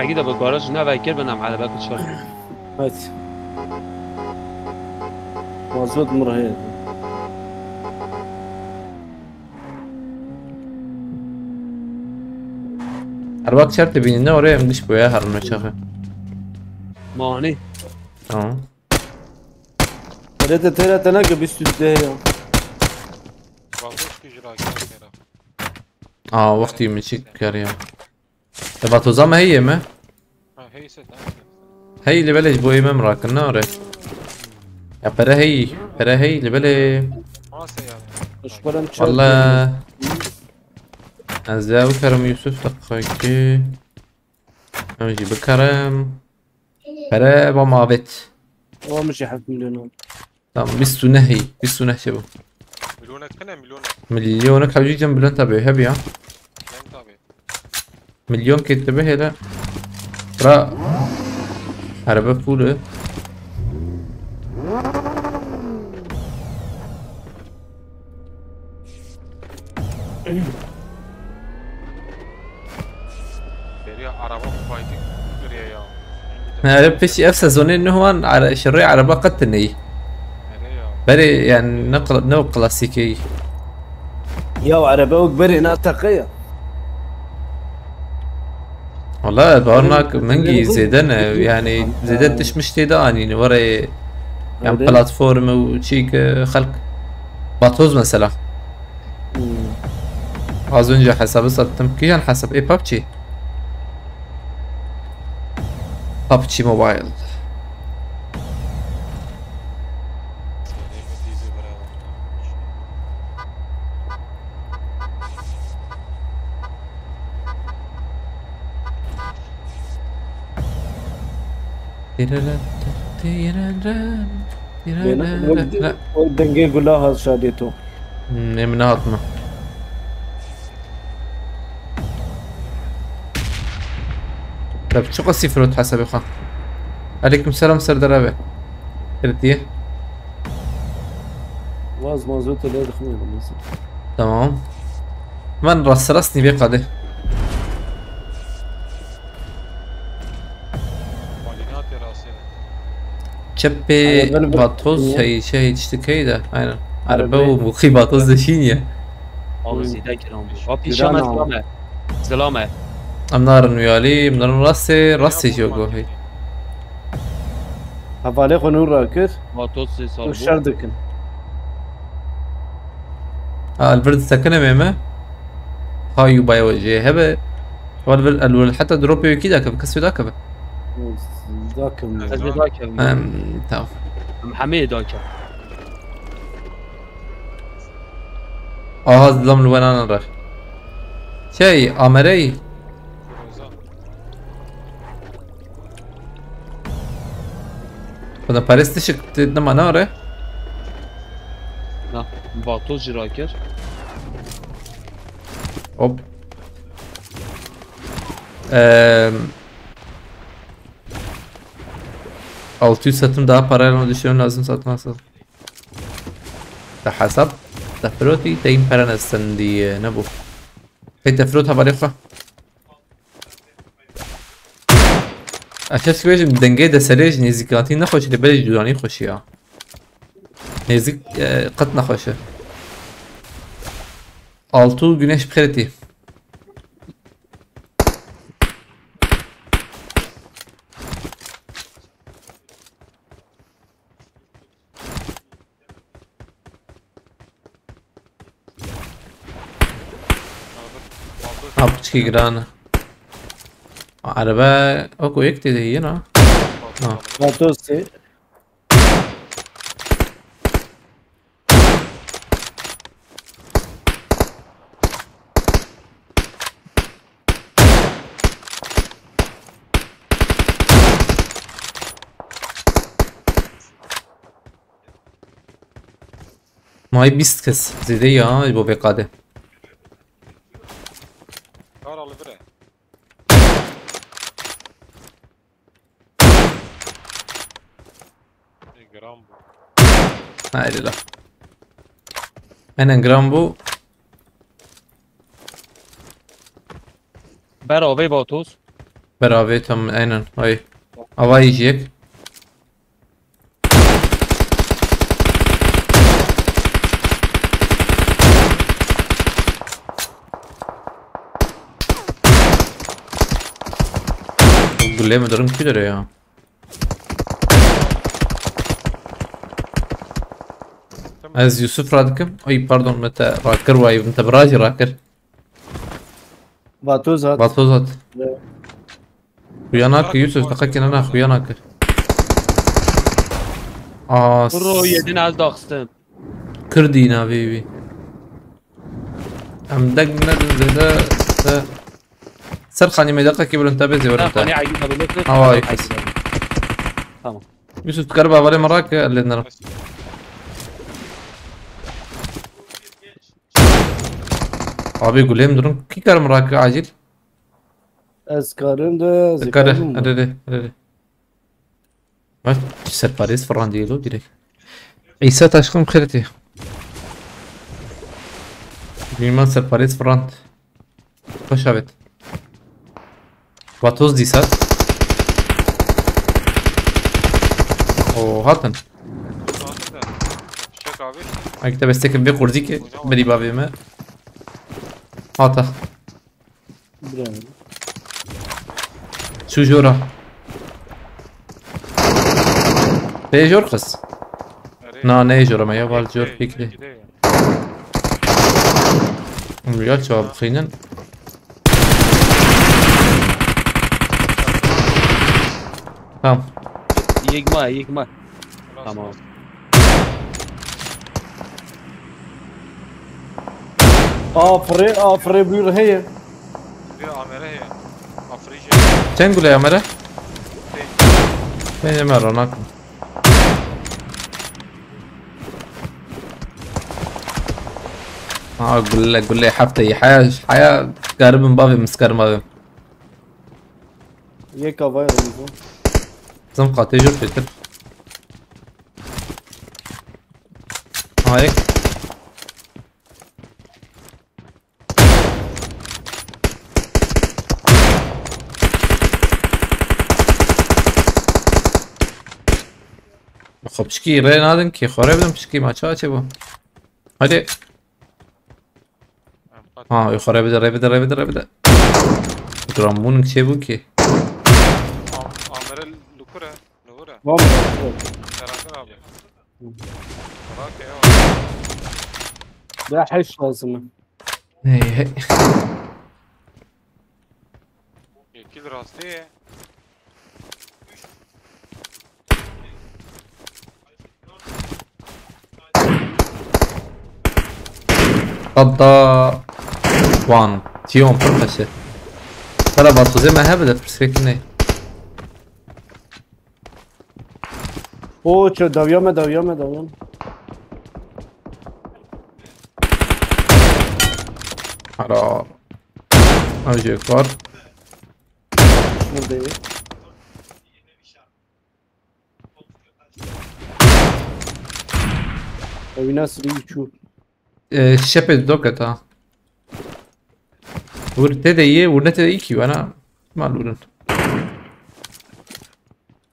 Egî de bi garaj ne vekir bin em erebe ku çar. Hadi. Mazot mi heye? Erbat şert dibînî ne oraya em diş boya herime çaxı. Mani. Tamam. Têre te, têre te neke bîst û deh ya. Vazoş ki jira gel kera. Aa, wextî min çî keriya. Te vatoza me heye mi? Ha, heyse, tamam. Hey, li belê ji bo ê me mirakin ne ore. Ya pere hey, pere hey, li belê. Mase yani. Eşkolem çar. Valla. Ez ya bikerim Yusuf, dakika iki. Em jî bikerim. Pere ba mabet. Tamam, jî heft milyon oldu. Tamam, bîst û neh hî, bîst û neh çêbû. Milyonek tine, milyonek. Milyonek hewcî cem Bülent abi, hebi ya. Bülent abi. Milyon kê dibe hele. Ra. Araba full e. Beriya araba fighting beriya ya. Erê piştî ev sezonê nuh wan are-, şirê araba qet tineyî. Erê ya. Berê yani ne kla-, ne klasîkî. Ya araba wek berê na teqe ya. Wala bawer nak mingî zêde ne, yani zêde tişmiş tê de anîne were, yani platform û çî ki xelk batoz mesela. Hmm. Az önce hesabı sattım. Kijan hesap? E, PUBG. PUBG Mobile. Bêne, wek, wek dengê gula hat şadê to. Hmm, em nehatme. Te çi qasî firot hesabê xwe? Aleyküm selam Serdar abi. Kirtiye. Waz mazotê lê dixmînim mesela. Tamam. Ben rast rast nîvê qadê. Çepê Araba li vatoz heye, şey, tiştekey de. Aynen. Araba û muxî vatoz de şîn ye. Abi zêde kiran bû. Abi pîşa me zilame. Zilame. Em narin wî alî, em narin rastê, rastê jî gohî. Hevalê xwe nû rakir. Vatoz sê sal bû. Şer dikin. Ha, li vir disekine mê me. Ha, yu bayawa jê hebe. Wal vir, el wil heta dropê wekî dakeve, kes wê dakeve. Dakeve. Ez ê dakeve. Em, tamam. Em hemê dakeve. Aha, zilam li wenan re. Şey, amerey. Xweda perest tişik tê nema nare. Na, vatoz jî rakir. Hop. Eee, altı yüz satın daha parayla düşüyorum lazım satın nasıl? Te hesap, te firotî, te yîn pere ne sendiye, ne bu? Hey, te firot hevalê xwe. Ez kes bêjim, dengê de serê ji nêzîkatî nexweş, lê belê ji dûranî xweş ya. Nêzîk, e, qet nexweş e. Altu güneş bi xêr tî. Ha, piçkî giran e. Erebe, o ku yek tê de yena. Ha. Vatoz tê. May bîst kes zêde ya, ji bo vê qadê. Kara li vir e. Ê, giran bû. Haydi la. Aynen giran bû. Ber avê vatoz. Ber avê tam aynen. Ay. Avayî jiyek. Gulê mi durum kî dere ya? Ez Yusuf radikim. Ay pardon, me te rakir wayî, me te birajî rakir. Vatoz hat. Vatoz hat. Xuya nake Yusuf, te qekî nena xuya nake. As. Bro yedin ez daxistim. Kirdî navê wî. Em deng nedin zêde te. Ser xanî me deqekî bilind te bê zêwrin te. Xanî Egîd abi lêt. Awa, Egîd abi. Tamam. Yusuf, tu kariba hevalê me rake, lê nerim. Abi gulêm durum. Kî karim rake acil? Ez karim de, ez Kare, karim. Hadi, hadi, hadi. Bak, serparêz firandî lo direkt. Îsa taşkım xêretî. Bilmem serparêz firand. Hoş evet. Vatoz dîsa. O hatin. Çek abi. Ay, te bestekir vê qurdî ki. Hocam. Berî bavê me. Hata. Bravo. Çû jora. Pê jor xist. Erê. Na, ne jora me ya, val jor pêk lê. Hûn ya çawa bixînin? Tamam. Yek ma, yek ma. Tamam. Afirê, afirê bûr heye. Bir amere heye. Afirê jê. Çend gule amere? Pênc. Ê, me ronak. Ha, gule, gule, hefteyî. Heya, heya, garibim bavê, min sikerim bavê. Yek avaya oldu. Zim qatê jor pêtir. Ha, yek. Xwe pişkî rê nadin ki, xwe rê bidin pişkî, ma çawa çêbû? Hadi. Em qat Ha, xwe rê bide, rê bide, rê bide, rê bide. Drambunik çêbû ki. Am-, Amere li kur e, li kur e. Tamam. Beraber abi. Bırak ya. Ya heş lazım. Hey, hey. Yekil rastê ye. Qada wan. Tion pir xweş e. Bela vatozê me hebe de pirsgirêk ne. O ço dawiya me, dawiya me, dawiya me. Ara. Ev jê kar. Şunu değil. Evi nasıl iyi çu? Ee, şepê doketa. Wurte de ye, wurne te de iki bana. Mal vurun.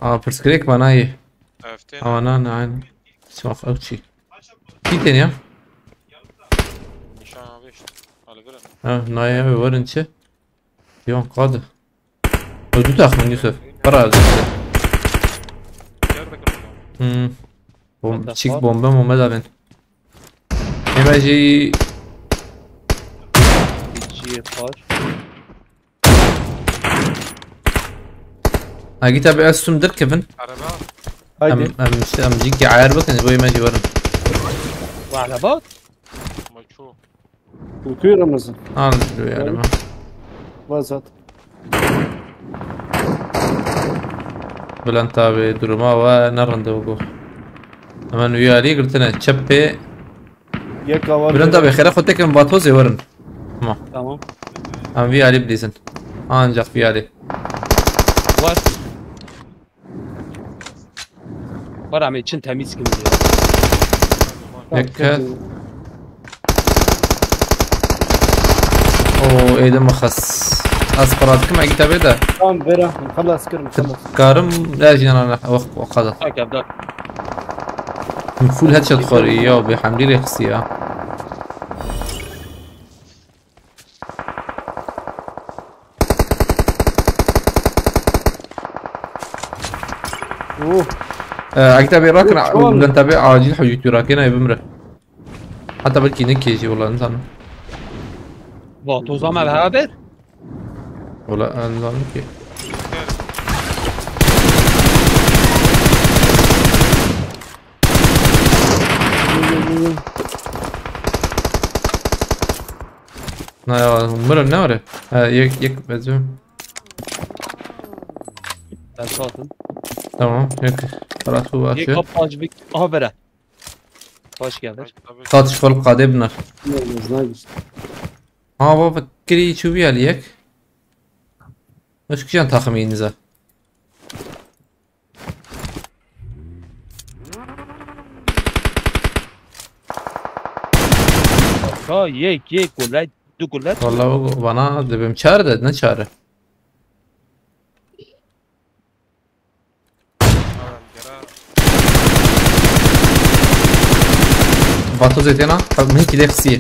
Aa, pirsgirêk bana ye. Ev tê ne? Aa, na, na, aynen. Smoke, ew çi? Çi tenya? Nişan abi işte. Hadi bırak. Ha, naye ev verin çi? Yon qadi. Öldü takımın Yusuf. Para öldü. Nerede kırıldı? Hmm. Bom What the çik fuck? Bombe bombe da ben. Hemen şey Bitçiye kaç. Ha git abi, ez sum dir Kevin. Araba. Haydi. Em, em, işte, em, jî ki ayar bakın, bu yemeği varım. Wahla bak. Maço. Uku Ramazan. Al, yani. Vazat. Bülent abi duruma ve ne randevu bu? Hemen üye Ali girtine. Çepê. Yek avar Bülent abi, xêra xwe têkin vatozê werin. Tamam. Tamam. Em vî alî bidîzin. Ancak vî alî. Var. Var ama için temiz kim diyor. Yek kes. O êdî mixas. Ez xwe radikim, egî te bê de. Tamam, vera. Xelas kirim, xelas. Karim, ya jinan ana, o, o kadar. Okey, dur. Full headshot xorî ya, bi hemlî rê xistî ya. Oh. Ee, Akit abi, rakın, Yok, şu an- Bülent abi acil hücum rakın, ay bimre. Hatta belki ne kêjî, wala nizanim. Vatoza me hebe. Wala nizanim ki. Na ya, mirin ne var? Ha, yek, yek bezim. Ben satın. Tamam, yek. Parat bu var. Yek şu. Hop, paç bir. Aha, bere. Hoş geldin. Taç kol qadê binar. Yok, yok, yok. Ha, baba, kiri çubi al yek. Hoş kişan takım iyinize. Ha, yek, yek, gullet, du gullet. Vallahi o bana dibim çare de, ne çare? Vato zêtêna, min kî lê xisiye.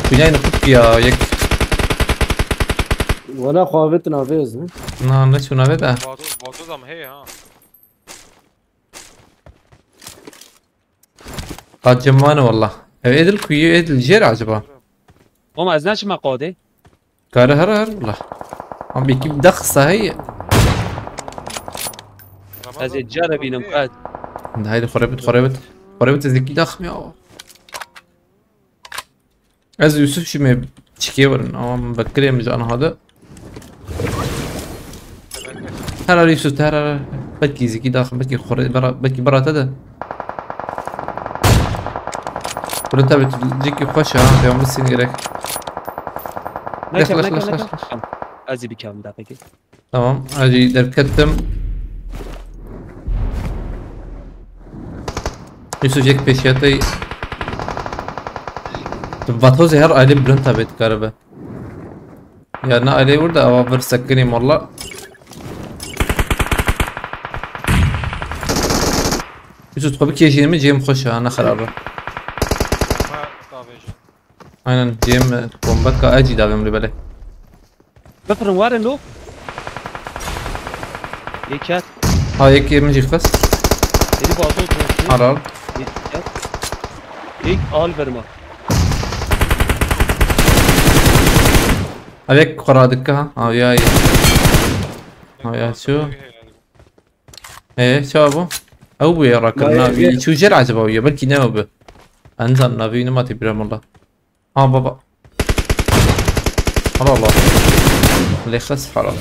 Kunyay nixut ya, yek. Wala xwe avêtin avê ez, ne? Na, ne çûn avê de. Vato, vato zam heye ha. Qacimane wallah. Ev Edil kuyu, Edil jêr acaba? Oğlum, ez neçime qadê. Kare her her wallah. Ama iki bir dakika sahi. Ez ê cara bînim qet. Haydi xorê bit, xorê bit. Xorê bit, ez iki daxim ya. Ez Yusuf şimdi çikiye varın ama bekireyim can hadi. Her her Yusuf, her her. Belkî zikî daxil, belkî xorê, bera, belkî bera te de. Bunu tabi ciki xweş ha, devam bitsin gerek. Neke, Yaklaş, neke, yaklaş, neke. yaklaş. Ez ê bikevim daxikê. Tamam, hacî derkettim. Yusuf yek pêşiyatey. Vatozê her ailê bilind tabi dikaribe. Ya ne ailê wir de ava vir sekinî molla. Yusuf xwe bikêşî min cêm xweş ha, ne xerab e. Bomba davêjin. Aynen, cêm, e, bombetka ecî davêm li belê. Bifirin warin lo. Yeker. Ha, yekê min jî xwest. Êdî bazo dönüştü. Aral. Yeker. Êk al verma. Evek xwe radike ha. Ha, ya, ya. Ha, ya, ço. Ee, çawa bû? Ew bûye rakirina Vay, vî. vî. Çû jêr acaba wî? Belkî ne ew bi. Enzan navî nima tê bira molla. Ha baba. Allah Allah. Lê xes haram.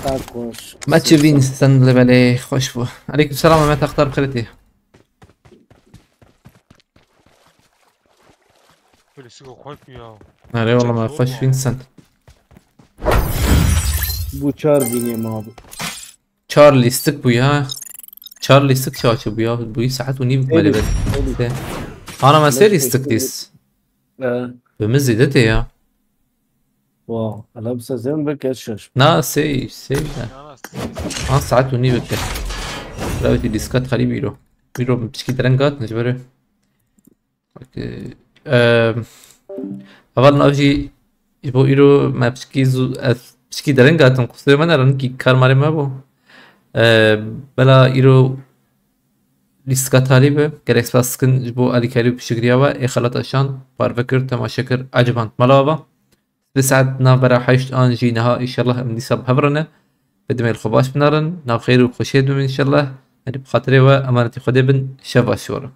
Sağ ol. Maçı win sen li belê xweş bû. Aleyküm selam Mehmet Aktar, xeretî. Klasik xweş ya. Nereye oğlum, Çok xweş zor win sen. Bu çar bineyim abi. Çar lîstik bû ya. Çar lîstik çaçı bû ya. Bû saet û nîv bikmeli Evet, be. evet. Ana me sê Beş lîstik beş dîs. Ee, Bi min zêde tê ya. Wow, ala bi sezên bike şaş. Na sê, sê. Yana sê. An saet û nîv bike. Rawetî lîskat xerîb îro. Îro piçkî dereng hatin ji ber. Okey. Ehm, hevalin ev jî ji bo îro me piçkî zû, ez piçkî dereng hatim, qusûrê me ne, rengî kar marê me bû. Ehm, bela îro lîstika talî be, gelek spas dikin ji bo alîkarî û piştgiriya we, ê xelata şand, parve kir, temaşe kir, eciband. Mala ava, bi saet navbera heşt an jî niha, înşallah em dîsa bi hev re ne. Bi dimê li xwe baş binarin, nav xêr û xweşiyê dibin înşallah. Hadi bi xatirê we, emanetî Xwedê bin, şev baş ji we re.